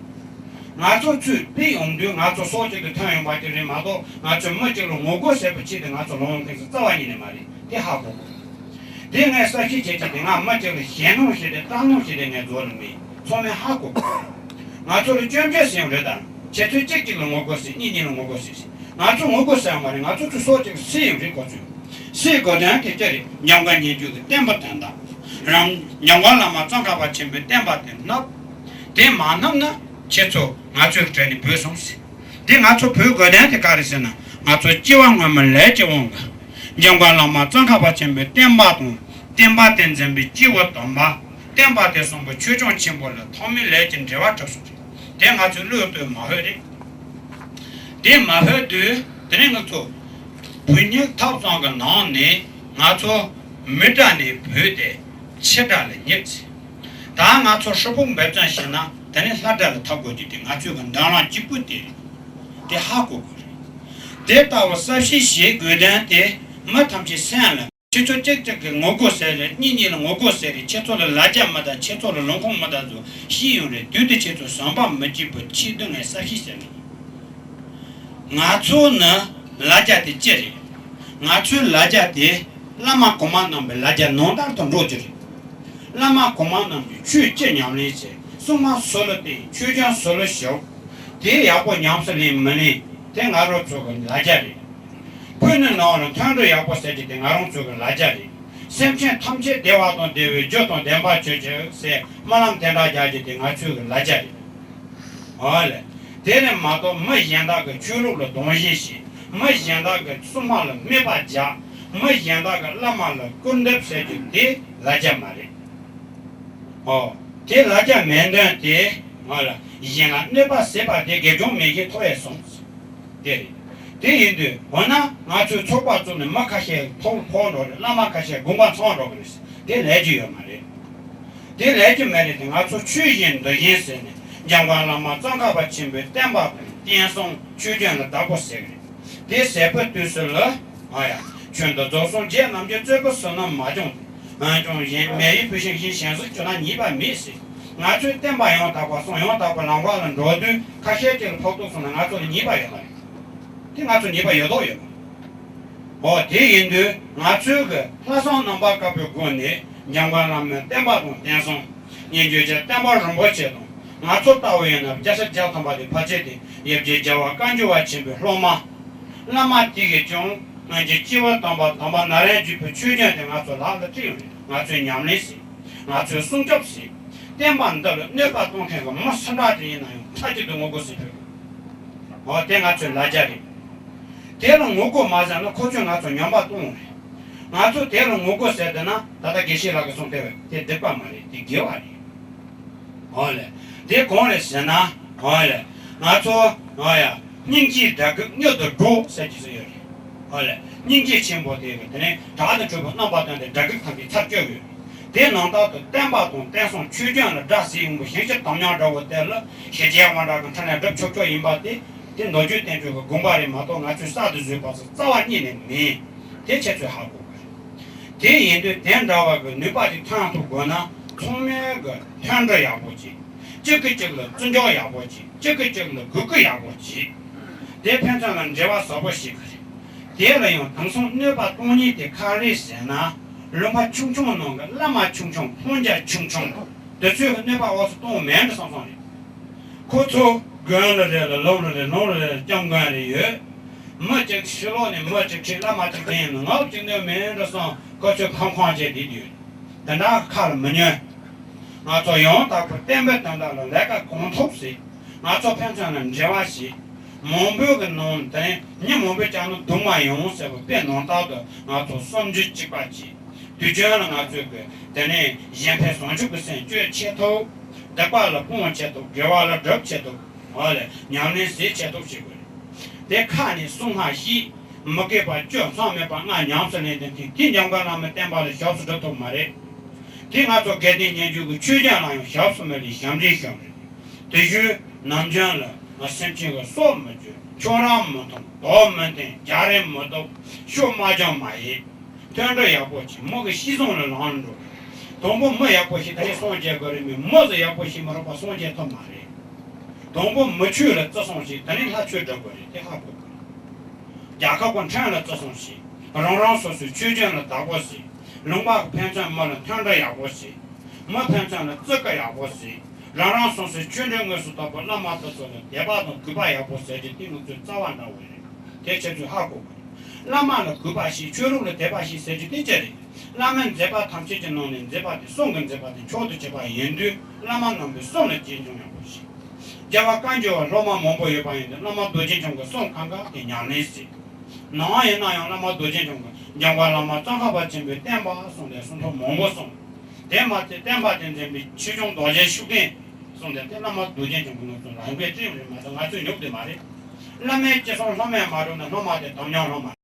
ང་ཚོ་ཚུར་ཕེབས་ཡོང་དུས་ང་ཚོ་སྲོག་གཅིག་ཏུ་ཐོན་ཡོང་བ་དེ་རེད་མ་གཏོགས་ང་ཚོས་མི་གཅིག་ལ་ངོ་རྒོལ་བྱེད་པའི་ཆེད་དུ་ང་ཚོ་ལོག་ཡོང་མཁན་ཞིག་རྩ་བ་ཉིད་ནས་མ་རེད། དེ་ཧ་གོ་དགོས། དེ་ངས་གསལ་བཤད་བྱེད་ཆེད་དེ་ང་མི་གཅིག་ལ་ཞེད་སྣང་བྱས་ཏེ་སྐྲག་སྣང་བྱས་ཏེ་ངས་རྫོགས་ལ་མེད། ཚང་མས་ཧ་གོ་དགོས། ང་ཚོ་ལ་སྐྱོན་བརྗོད་ཟེར་ཡང་རེད་དམ། ཁྱེད་ཚོས་གཅིག་གཅིག་ལ་ངོ་རྒོལ་བྱེད། གཉིས་གཉིས་ལ་ངོ་རྒོལ་བྱེད་ཟེར། ང་ཚོས་ངོ་རྒོལ་བྱེད་ཡང་མ་རེད། ང་ཚོ་ཚོ་སྲོག་གཅིག་ལ་སྲེག་ཡང་རེད། ཁོ་ཚོས་སྲེག་དགོས་དོན་དེ་ཅི་རེད། འཇམ་མགོན་ཉེ་བརྒྱུད་ཀྱི་བསྟན་པ་དོན་དག་རང་འཇམ་མགོན་བླ་མ་ཙོང་ཁ་པ་ཆེན་པོའི་བསྟན་པ་དེ་བསྣུབས། དེ་མ་བསྣུབས་ན་ཁྱེད་ཚོ་ང་ཚོའི་གྲས་ནས་བུད་སོང་ཟེར། འདི་ང་ཚོ་བོད་དགོས་དོན་དེ་ག་རེ་ཟེར་ན། ང་ཚོ་སྐྱེ་བ་སྔོན་མའི་ལས་ཀྱི་དབང་གིས་འཇམ་མགོན་བླ་མ་ཙོང་ཁ་པ་ཆེན་པོའི་བསྟན་པ་དང་བསྟན་པ་དེ་འཛིན་པའི་སྐྱེས་བུ་དམ་པ། བསྟན་པ་དེ་གསུངས་པའི་ཆོས་སྐྱོང་ཆེན་པོ་ལ་ཐོག་མའི་ལས་ཀྱི་འབྲེལ་བ་གྲུབ་སོང་རེད། དེ་ང་ཚོའི་བློས་གཏོད་མ་ཕོད་རེད། དེ་མ་ཕོད་དུས་དེ་ནས་ང་ཚོ་བོད་སྙིགས་ཐབ་ཚང་གི་ནང་ནས་ང་ཚོ་མི་དགྲ་ནས་བུད་དེ་ཕྱི་དགྲ་ལ་སྙེག་ཚེ། ད་ང་ཚོ་ཧྲིལ་པོ་འབེབས་ཙམ་བྱས་ན་དེ་ནས་ལྷ་དགྲ་ལ་འཐབ་དགོས་རྒྱུ་དེ་ང་ཚོའི་གི་མདུན་ལམ་གཅིག་པུ་དེ་རེད། དེ་ཧ་གོ་དགོས་རེད། དེ་ལྟ་བུ་གསལ་བཤད་བྱེད་དགོས་དོན་དེ་མི་ཐམས་ཅད་སེམས་ལ། ཁྱེད་ཚོ་གཅིག་གཅིག་གིས་ངོ་རྒོལ་ཟེར་རེད། གཉིས་གཉིས་ལ་ངོ་རྒོལ་ཟེར་རེད། ཁྱེད་ཚོ་ལ་ལ་རྒྱ་མི་དང་ཁྱེད་ཚོ་ལ་ལུང་ཁུངས་མི་དང་ཚོ་ཤེས་ཡོང་རེད། དུས་དེ་ཁྱེད་ཚོ་བཟོད་པ་མི་བྱེད་པའི་ཆེད་དུ་ངས་གསལ་བཤད་ཟེར་ནས། ང་ཚོ་ནི་ལ་རྒྱ་དེ་ཅི་རེད། ང་ཚོའི་ལ་རྒྱ་དེ་བླ་མ་གོང་མ་རྣམས་པའི་ལ་རྒྱ་ནང་ལྟར་དུ་འགྲོ་རྒྱུ་རེད། བླ་མ་གོང་མ་རྣམས་ཀྱིས་ཆོས་ཅི་ཉམས་ལེན་བྱས། སྲུང་མ་སུ་ལ་བསྟེན། ཆོས་སྐྱོང་སུ་ལ་ཞུགས། དེ་ཡག་པོ་ཉམས་སུ་ལེན་མི་ལེན་དེ་ང་རང་ཚོ་གི་ལ་རྒྱ་རེད། ཕུ་ནུ་ནང་ལ་མཐུན་སྒྲིལ་ཡག་པོ་ཟེར་གྱི་དེ་ང་རང་ཚོ་གི་ལ་རྒྱ་རེད། སེམས་ཅན་ཐམས་ཅད་བདེ་བ་དང་བདེ་བའི་རྒྱུ་དང་ལྡན་པ་བྱོས་ཤིག་ཟེར་སྨོན་ལམ་དེ་འདྲ་རྒྱག་རྒྱུ་དེ་ང་ཚོའི་གི་ལ་རྒྱ་རེད། ཨོ་ལེ། དེ་ནས་མ་གཏོགས་མི་གཞན་དག་གི་ཆོས་ལུགས་ལ་གདུང་ཞེན་བྱེད། མི་གཞན་དག་གི་སྲུང་མ་ལ་དམིགས་པ་རྒྱག། མི་གཞན་དག་གི་བླ་མ་ལ་སྐུར་འདེབས་ཟེར་རྒྱུ་དེ་ལ་རྒྱ་མ་རེད། ཨོ། དེ་ལ་རྒྱ་མེད་དོན་དེ་ང་ལ་གཞན་ལ་གནོད་པ་བྱེད་པ་དེ་དགེ་སྦྱོང་མེད་ཀྱི་ཐོག་ཡས་སོང་། དེ་རེད། དེ་ཡིན་དུས་འོ་ན་ང་ཚོས་ཚོགས་པ་བཙུགས་ནས་མི་ཁ་ཤས་ཐོག་ཕོག་འགྲོ་རེད། བླ་མ་ཁ་ཤས་དགོངས་པ་ཚང་འགྲོ་གི་རེད། དེ་ལས་རྒྱུ་ཡོད་མ་རེད། དེ་ལས་རྒྱུ་མེད་རེད་དེ། ང་ཚོ་ཆོས་བཞིན་འདུལ་བཞིན་ཟེར་ནས་འཇམ་མགོན་བླ་མ་ཙོང་ཁ་པ་ཆེན་པོའི་བསྟན་པ་དང་བསྟན་སྲུང་ཆོས་སྐྱོང་ལ་བདག་པོ་ཟེར་གི་རེད། དེ་ཟེར་བའི་དུས་སུ་ལ། ཨ་ཡ། ཆོས་འདི་རྫོགས་སངས་རྒྱས་རྣམས་ཀྱི་རྩོད་པའི་ཟིལ་གནོན་མ་བྱུང་སྟེ། འོན་ཀྱང་གཞན་མེད་ཡུལ་བུད་ཤིང་བཞིན་ཞེན་སུ་གྱུར་ན་ཉེས་པ་མེད་ཟེར། ང་ཚོས་བསྟན་པ་ཡང་དག་པར་སྲུང་། ཡང་དག་པར་ལམ་ཁ་ལ་འགྲོ་དུས་ཁ་ཤས་ཅིག་ལ་ཕོག་ཐུག་སོང་ན་ང་ཚོ་ལ་ཉེས་པ་ཡོད་མ་རེད། དེ་ང་ཚོ་ཉེས་པ་ཡོད་དོགས་ཡོད་མ་རེད། འོ་དེ་ཡིན་དུས་ང་ཚོའི་གི་ལྷག་བསམ་རྣམ་པར་དཀར་པོའི་སྒོ་ནས་འཇམ་མགོན་བླ་མའི་བསྟན་པ་དང་བསྟན་སྲུང་། སྙན་བརྒྱུད་ཀྱི་བསྟན་པ་རིན་པོ་ཆེ་དང་། ང་ཚོ་ལྟ་བུ་ཡིན་ན་བརྒྱ་ཆ་བརྒྱ་ཐམ་པ་དེ་ཕལ་ཆེར་དེ་ཡབ་རྗེ་རྒྱལ་བ་བཀའ་འགྱུར་བ་ཆེན་པོའི་སློབ་མ། བླ་མ་དེ་གིས་ཀྱང་སྔོན་གྱི་སྐྱེས་བུ་དམ་པ་དམ་པ་ནཱ་རོ་བརྒྱུད་པའི་ཆོས་སྐྱོང་དེ་ང་ཚོ་ལག་ལ་ཁྲིད་ཡོང་རེད། ང་ཚོས་ཉམས་ལེན་བྱེད། ང་ཚོས་སྲུང་སྐྱོབ་བྱེད། བསྟན་པ་འདི་ལ་གནོད་པ་གཏོང་མཁན་གྱི་མི་སུ་འདྲ་དེ་ཡིན་ན་ཡང་མཐའ་གཅིག་ཏུ་ངོ་རྒོལ་བྱེད་དགོས། འོ་དེ་ང་ཚོའི་ལ་རྒྱ་རེད། དེ་ལ་ངོ་རྒོལ་མ་བྱས་ན་ཁོ་ཚོས་ང་ཚོ་ཉམས་པ་གཏོང་རེད། ང་ཚོ་དེ་ལ་ངོ་རྒོལ་བྱས་བསྡད་ན་ད་ལྟ་དགེ་བཤེས་ལགས་ཀྱིས་གསུངས་བསྡད་པ་དེ་སྡིག་པ་མ་རེད། དེ་དགེ་བ་རེད། འོ་ལེ། དེ་གང་རེད་ཟེར་ན། འོ་ལེ། ང་ཚོ། འོ་ཡ། སྙིང་རྗེའི་དགྲ་བགེགས་མྱུར་དུ་སྒྲོལ་ཟེར་གྱི་ཟེར་ཡོད་རེད། འོ་ལེ། སྙིང་རྗེ་ཆེན་པོ་དེ་གི་དེ་ནས་དགྲ་ནི་གྲོལ་བའི་རྣམ་པ་སྟོན་ཏེ་དགྲ་བགེགས་ཐམས་ཅད་ཚར་གཅོད་ཡོད། དེ་ནང་ལྟར་དུ་བསྟན་པ་དང་བསྟན་སྲུང་ཆོས་སྐྱོང་ལ་དགྲ་བྱེད་ཡོང་བའི་ཞིང་གཤེགས་དམ་ཉམས་དགྲ་བོ་དེ་ལ་ཞི་རྒྱས་དབང་དྲག་གི་འཕྲིན་ལས་སྒྲུབ་ཆོག་ཆོག་ཡིན་པ་དེ། དེ་མདོ་རྒྱུད་བསྟན་བཅོས་ཀྱི་དགོངས་པ་རེད་མ་གཏོགས་ང་ཚོས་གསར་དུ་བཟོས་པ་ཟེར་རྩ་བ་ཉིད་ནས་མིན། དེ་ཁྱེད་ཚོས་ཧ་གོ་དགོས། དེ་ཡིན་དུས་དེ་འདྲ་བ་གི་ནུས་པ་ཅིག་ཐོན་ཐུབ་དགོས་ན་ཚང་མས་གི་མཐུན་སྒྲིལ་ཡག་པོ་བྱེད། གཅིག་གིས་གཅིག་ལ་བརྩི་འཇོག་ཡག་པོ་བྱེད། གཅིག་གིས་གཅིག་ལ་གུས་བཀུར་ཡག་པོ་བྱེད། དེ་ཕན་ཚུན་ལ་འབྲེལ་བ་ཟབ་པོ་ཞིག་གི་རེད། དེ་ལ་ཡང་དེང་སང་གནོད་པ་གཏོང་ཉེན་དེ་ག་རེ་ཟེར་ན། ལུང་པ་ཆུང་ཆུང་ནང་གི་བླ་མ་ཆུང་ཆུང་། ཕོ་མོ་ཆུང་ཆུང་། དེ་ཚོས་གི་གནོད་པ་འོག་སུ་གཏོང་མེད་འགྲོ་བསམ་བསམ་རེད། ཁོ་ཚོ་དགོན་ལ་རེ་ལ་ལུང་ལ་རེ་ལུང་ལ་རེ་ལ་སྐྱབས་མགོན་རེ་ཡོད། མི་གཅིག་ཕྱི་ལོགས་ནས་མི་གཅིག་ཁྲིད། བླ་མ་གཅིག་དེ་ཡིན་ན་ངག་གཅིག་གནོད་མེད་འགྲོ་བསམ། ཁོ་ཚོས་ཁང་ཁང་བྱས་བསྡད་ཡོད། དེ་འདྲ་ཁ་ལ་མི་ཉན། ང་ཚོ་ཡང་དག་པའི་བསྟན་པའི་དོན་དག་ལ་ལས་ཀ་གང་ཐུབ་བྱེད། ང་ཚོ་ཕན་ཚུན་ལ་འབྲེལ་བ་བྱེད། མང་པོའི་གི་ནང་དེ་ནས་མི་མང་པོས་ཀྱང་ནི་སྡུག་བསྔལ་ཡོང་ཟེར་བ་དཔེ་ནང་ལྟར་དུ་ང་ཚོ་བསམ་རྒྱུ་གཅིག་པ་གྱིས། དུས་རྒྱུན་ལ་ང་ཚོས་གི་དེ་ནས་གཞན་ཕན་བྱང་ཆུབ་ཀྱི་སེམས་བཅོས་བྱེད་ཐུབ། སྡིག་པ་ལ་སྤོང་བྱེད་ཐུབ། དགེ་བ་ལ་སྒྲུབ་བྱེད་ཐུབ། འོ་ལས་ཉམས་ལེན་ཟེར་བྱེད་ཐུབ་བྱེད་དགོས་རེད། དེ་ཁ་ནས་གསུང་སྔ་ཞིག་མི་དགེ་བ་བཅུ་མཚམས་མེད་པ་ལྔ་ཉམས་སུ་ལེན་དེ་དེ་འཇམ་མགོན་བླ་མའི་བསྟན་པ་ལ་ཞབས་སུ་འགྲོ་ཐུབ་མ་རེད། དེ་ང་ཚོ་དགེ་ལྡན་སྙན་བརྒྱུད་ཀྱི་ཆོས་རྒྱལ་ལ་ཡང་ཞབས་སུ་མི་ལུས་ཞབས་འདྲེན་ཞུ་རེད། དེ་བཞིན་ནམ་རྒྱུན་ལ་ང་སེམས་ཅན་གྱི་སྲོག་མི་གཅོད། ཁྱོད་རང་མི་འཐུང་། དོགས་མི་འཐེན། རྒྱག་རེས་མི་འདུག་ཤོ་མ་རྒྱག་མ་ཡིན། མཐུན་སྒྲིལ་ཡག་པོ་བྱེད། མི་གི་ཤི་སོང་ལ་ལངས་འགྲོ། དང་པོ་མི་ཡག་པོ་ཞིག་ད་རེས་སངས་རྒྱས་དགོས་རེད་མོད། མི་ཟིག་ཡག་པོ་ཞིག་མ་རག་པ་སངས་རྒྱས་ཐུབ་མ་རེད། དང་པོ་མི་ཆོས་ལ་བརྩི་སྲུང་བྱེད། དེ་ནས་ལྷ་ཆོས་སྒྲུབ་དགོས་རེད། དེ་ཧ་གོ་དགོས། རྒྱལ་ཁབ་ཀྱི་ཁྲིམས་ལ་བརྩི་སྲུང་བྱེད། རང་རང་སོ་སོའི་ཆོས་ཅན་ལ་བདག་པོ་བྱེད། ལུང་པ་ཕན་ཚུན་མི་ལ་མཐུན་སྒྲིལ་ཡག་པོ་བྱེད། མི་ཕན་ཚུན་ལ་བརྩི་བཀུར་ཡག་པོ་བྱེད། རང་རང་སོ་སོའི་ཆོས་འབྲེལ་དངོས་སུ་གཏོགས་པའི་བླ་མ་དེ་ཚོ་ལ་དད་པ་དང་གུས་པ་ཡག་པོ་བྱེད་རྒྱུ་དེ་ང་ཚོའི་རྩ་བ་འདྲ་བོ་རེད། དེ་ཁྱེད་ཚོས་ཧ་གོ་དགོས། བླ་མ་ལ་གུས་པ་བྱེད། ཆོས་ལུགས་ལ་དད་པ་བྱེད་ཟེར་རྒྱུ་དེ་ཅི་རེད། བླ་མའི་མཛད་པ་ཐམས་ཅད་ཀྱི་ནང་ནས་མཛད་པ་དེ་གསུང་གི་མཛད་པ་དེ་མཆོག་ཏུ་གྱུར་པ་ཡིན་དུས་བླ་མ་རྣམ་པའི་གསུང་ལ་གཅེས་འཛིན་ཡག་པོ་བྱེད། རྒྱལ་བ་བཀའ་འགྱུར་བ་སློབ་མ་མང་པོ་ཡོད་པ་ཡིན་དུས་བླ་མ་རྡོ་རྗེ་འཆང་གི་གསུང་གང་ག་དེ་ཉམས་ལེན་བྱེད། ནང་ཡིན་ན་ཡང་བླ་མ་རྡོ་རྗེ་འཆང་གི་འཇམ་མགོན་བླ་མ་ཙོང་ཁ་པ་ཆེན་པོའི་བསྟན་པ་གསུངས་ཏེ་གསུང་ཐོག་མང་པོ་གསུངས། དེ་མ་ཚད་བསྟན་པ་དེ་འཛིན་པའི་ཆོས་སྐྱོང་རྡོ་རྗེ་ཤུགས་ལྡན་གསུངས་ཏེ་དེ་བླ་མ་རྡོ་རྗེ་འཆང་གི་ནང་དུ་རང་དཔེ་བསྟན་རེད་མ་གཏོགས་ང་ཚོས་ཉོབ་དེ་མ་རེད། བླ་མའི་ཅི་གསུང་སློབ་མས་མ་གྲུབ་ན་སློབ་མ་དེ་དམ་ཉམས་སློབ་མ།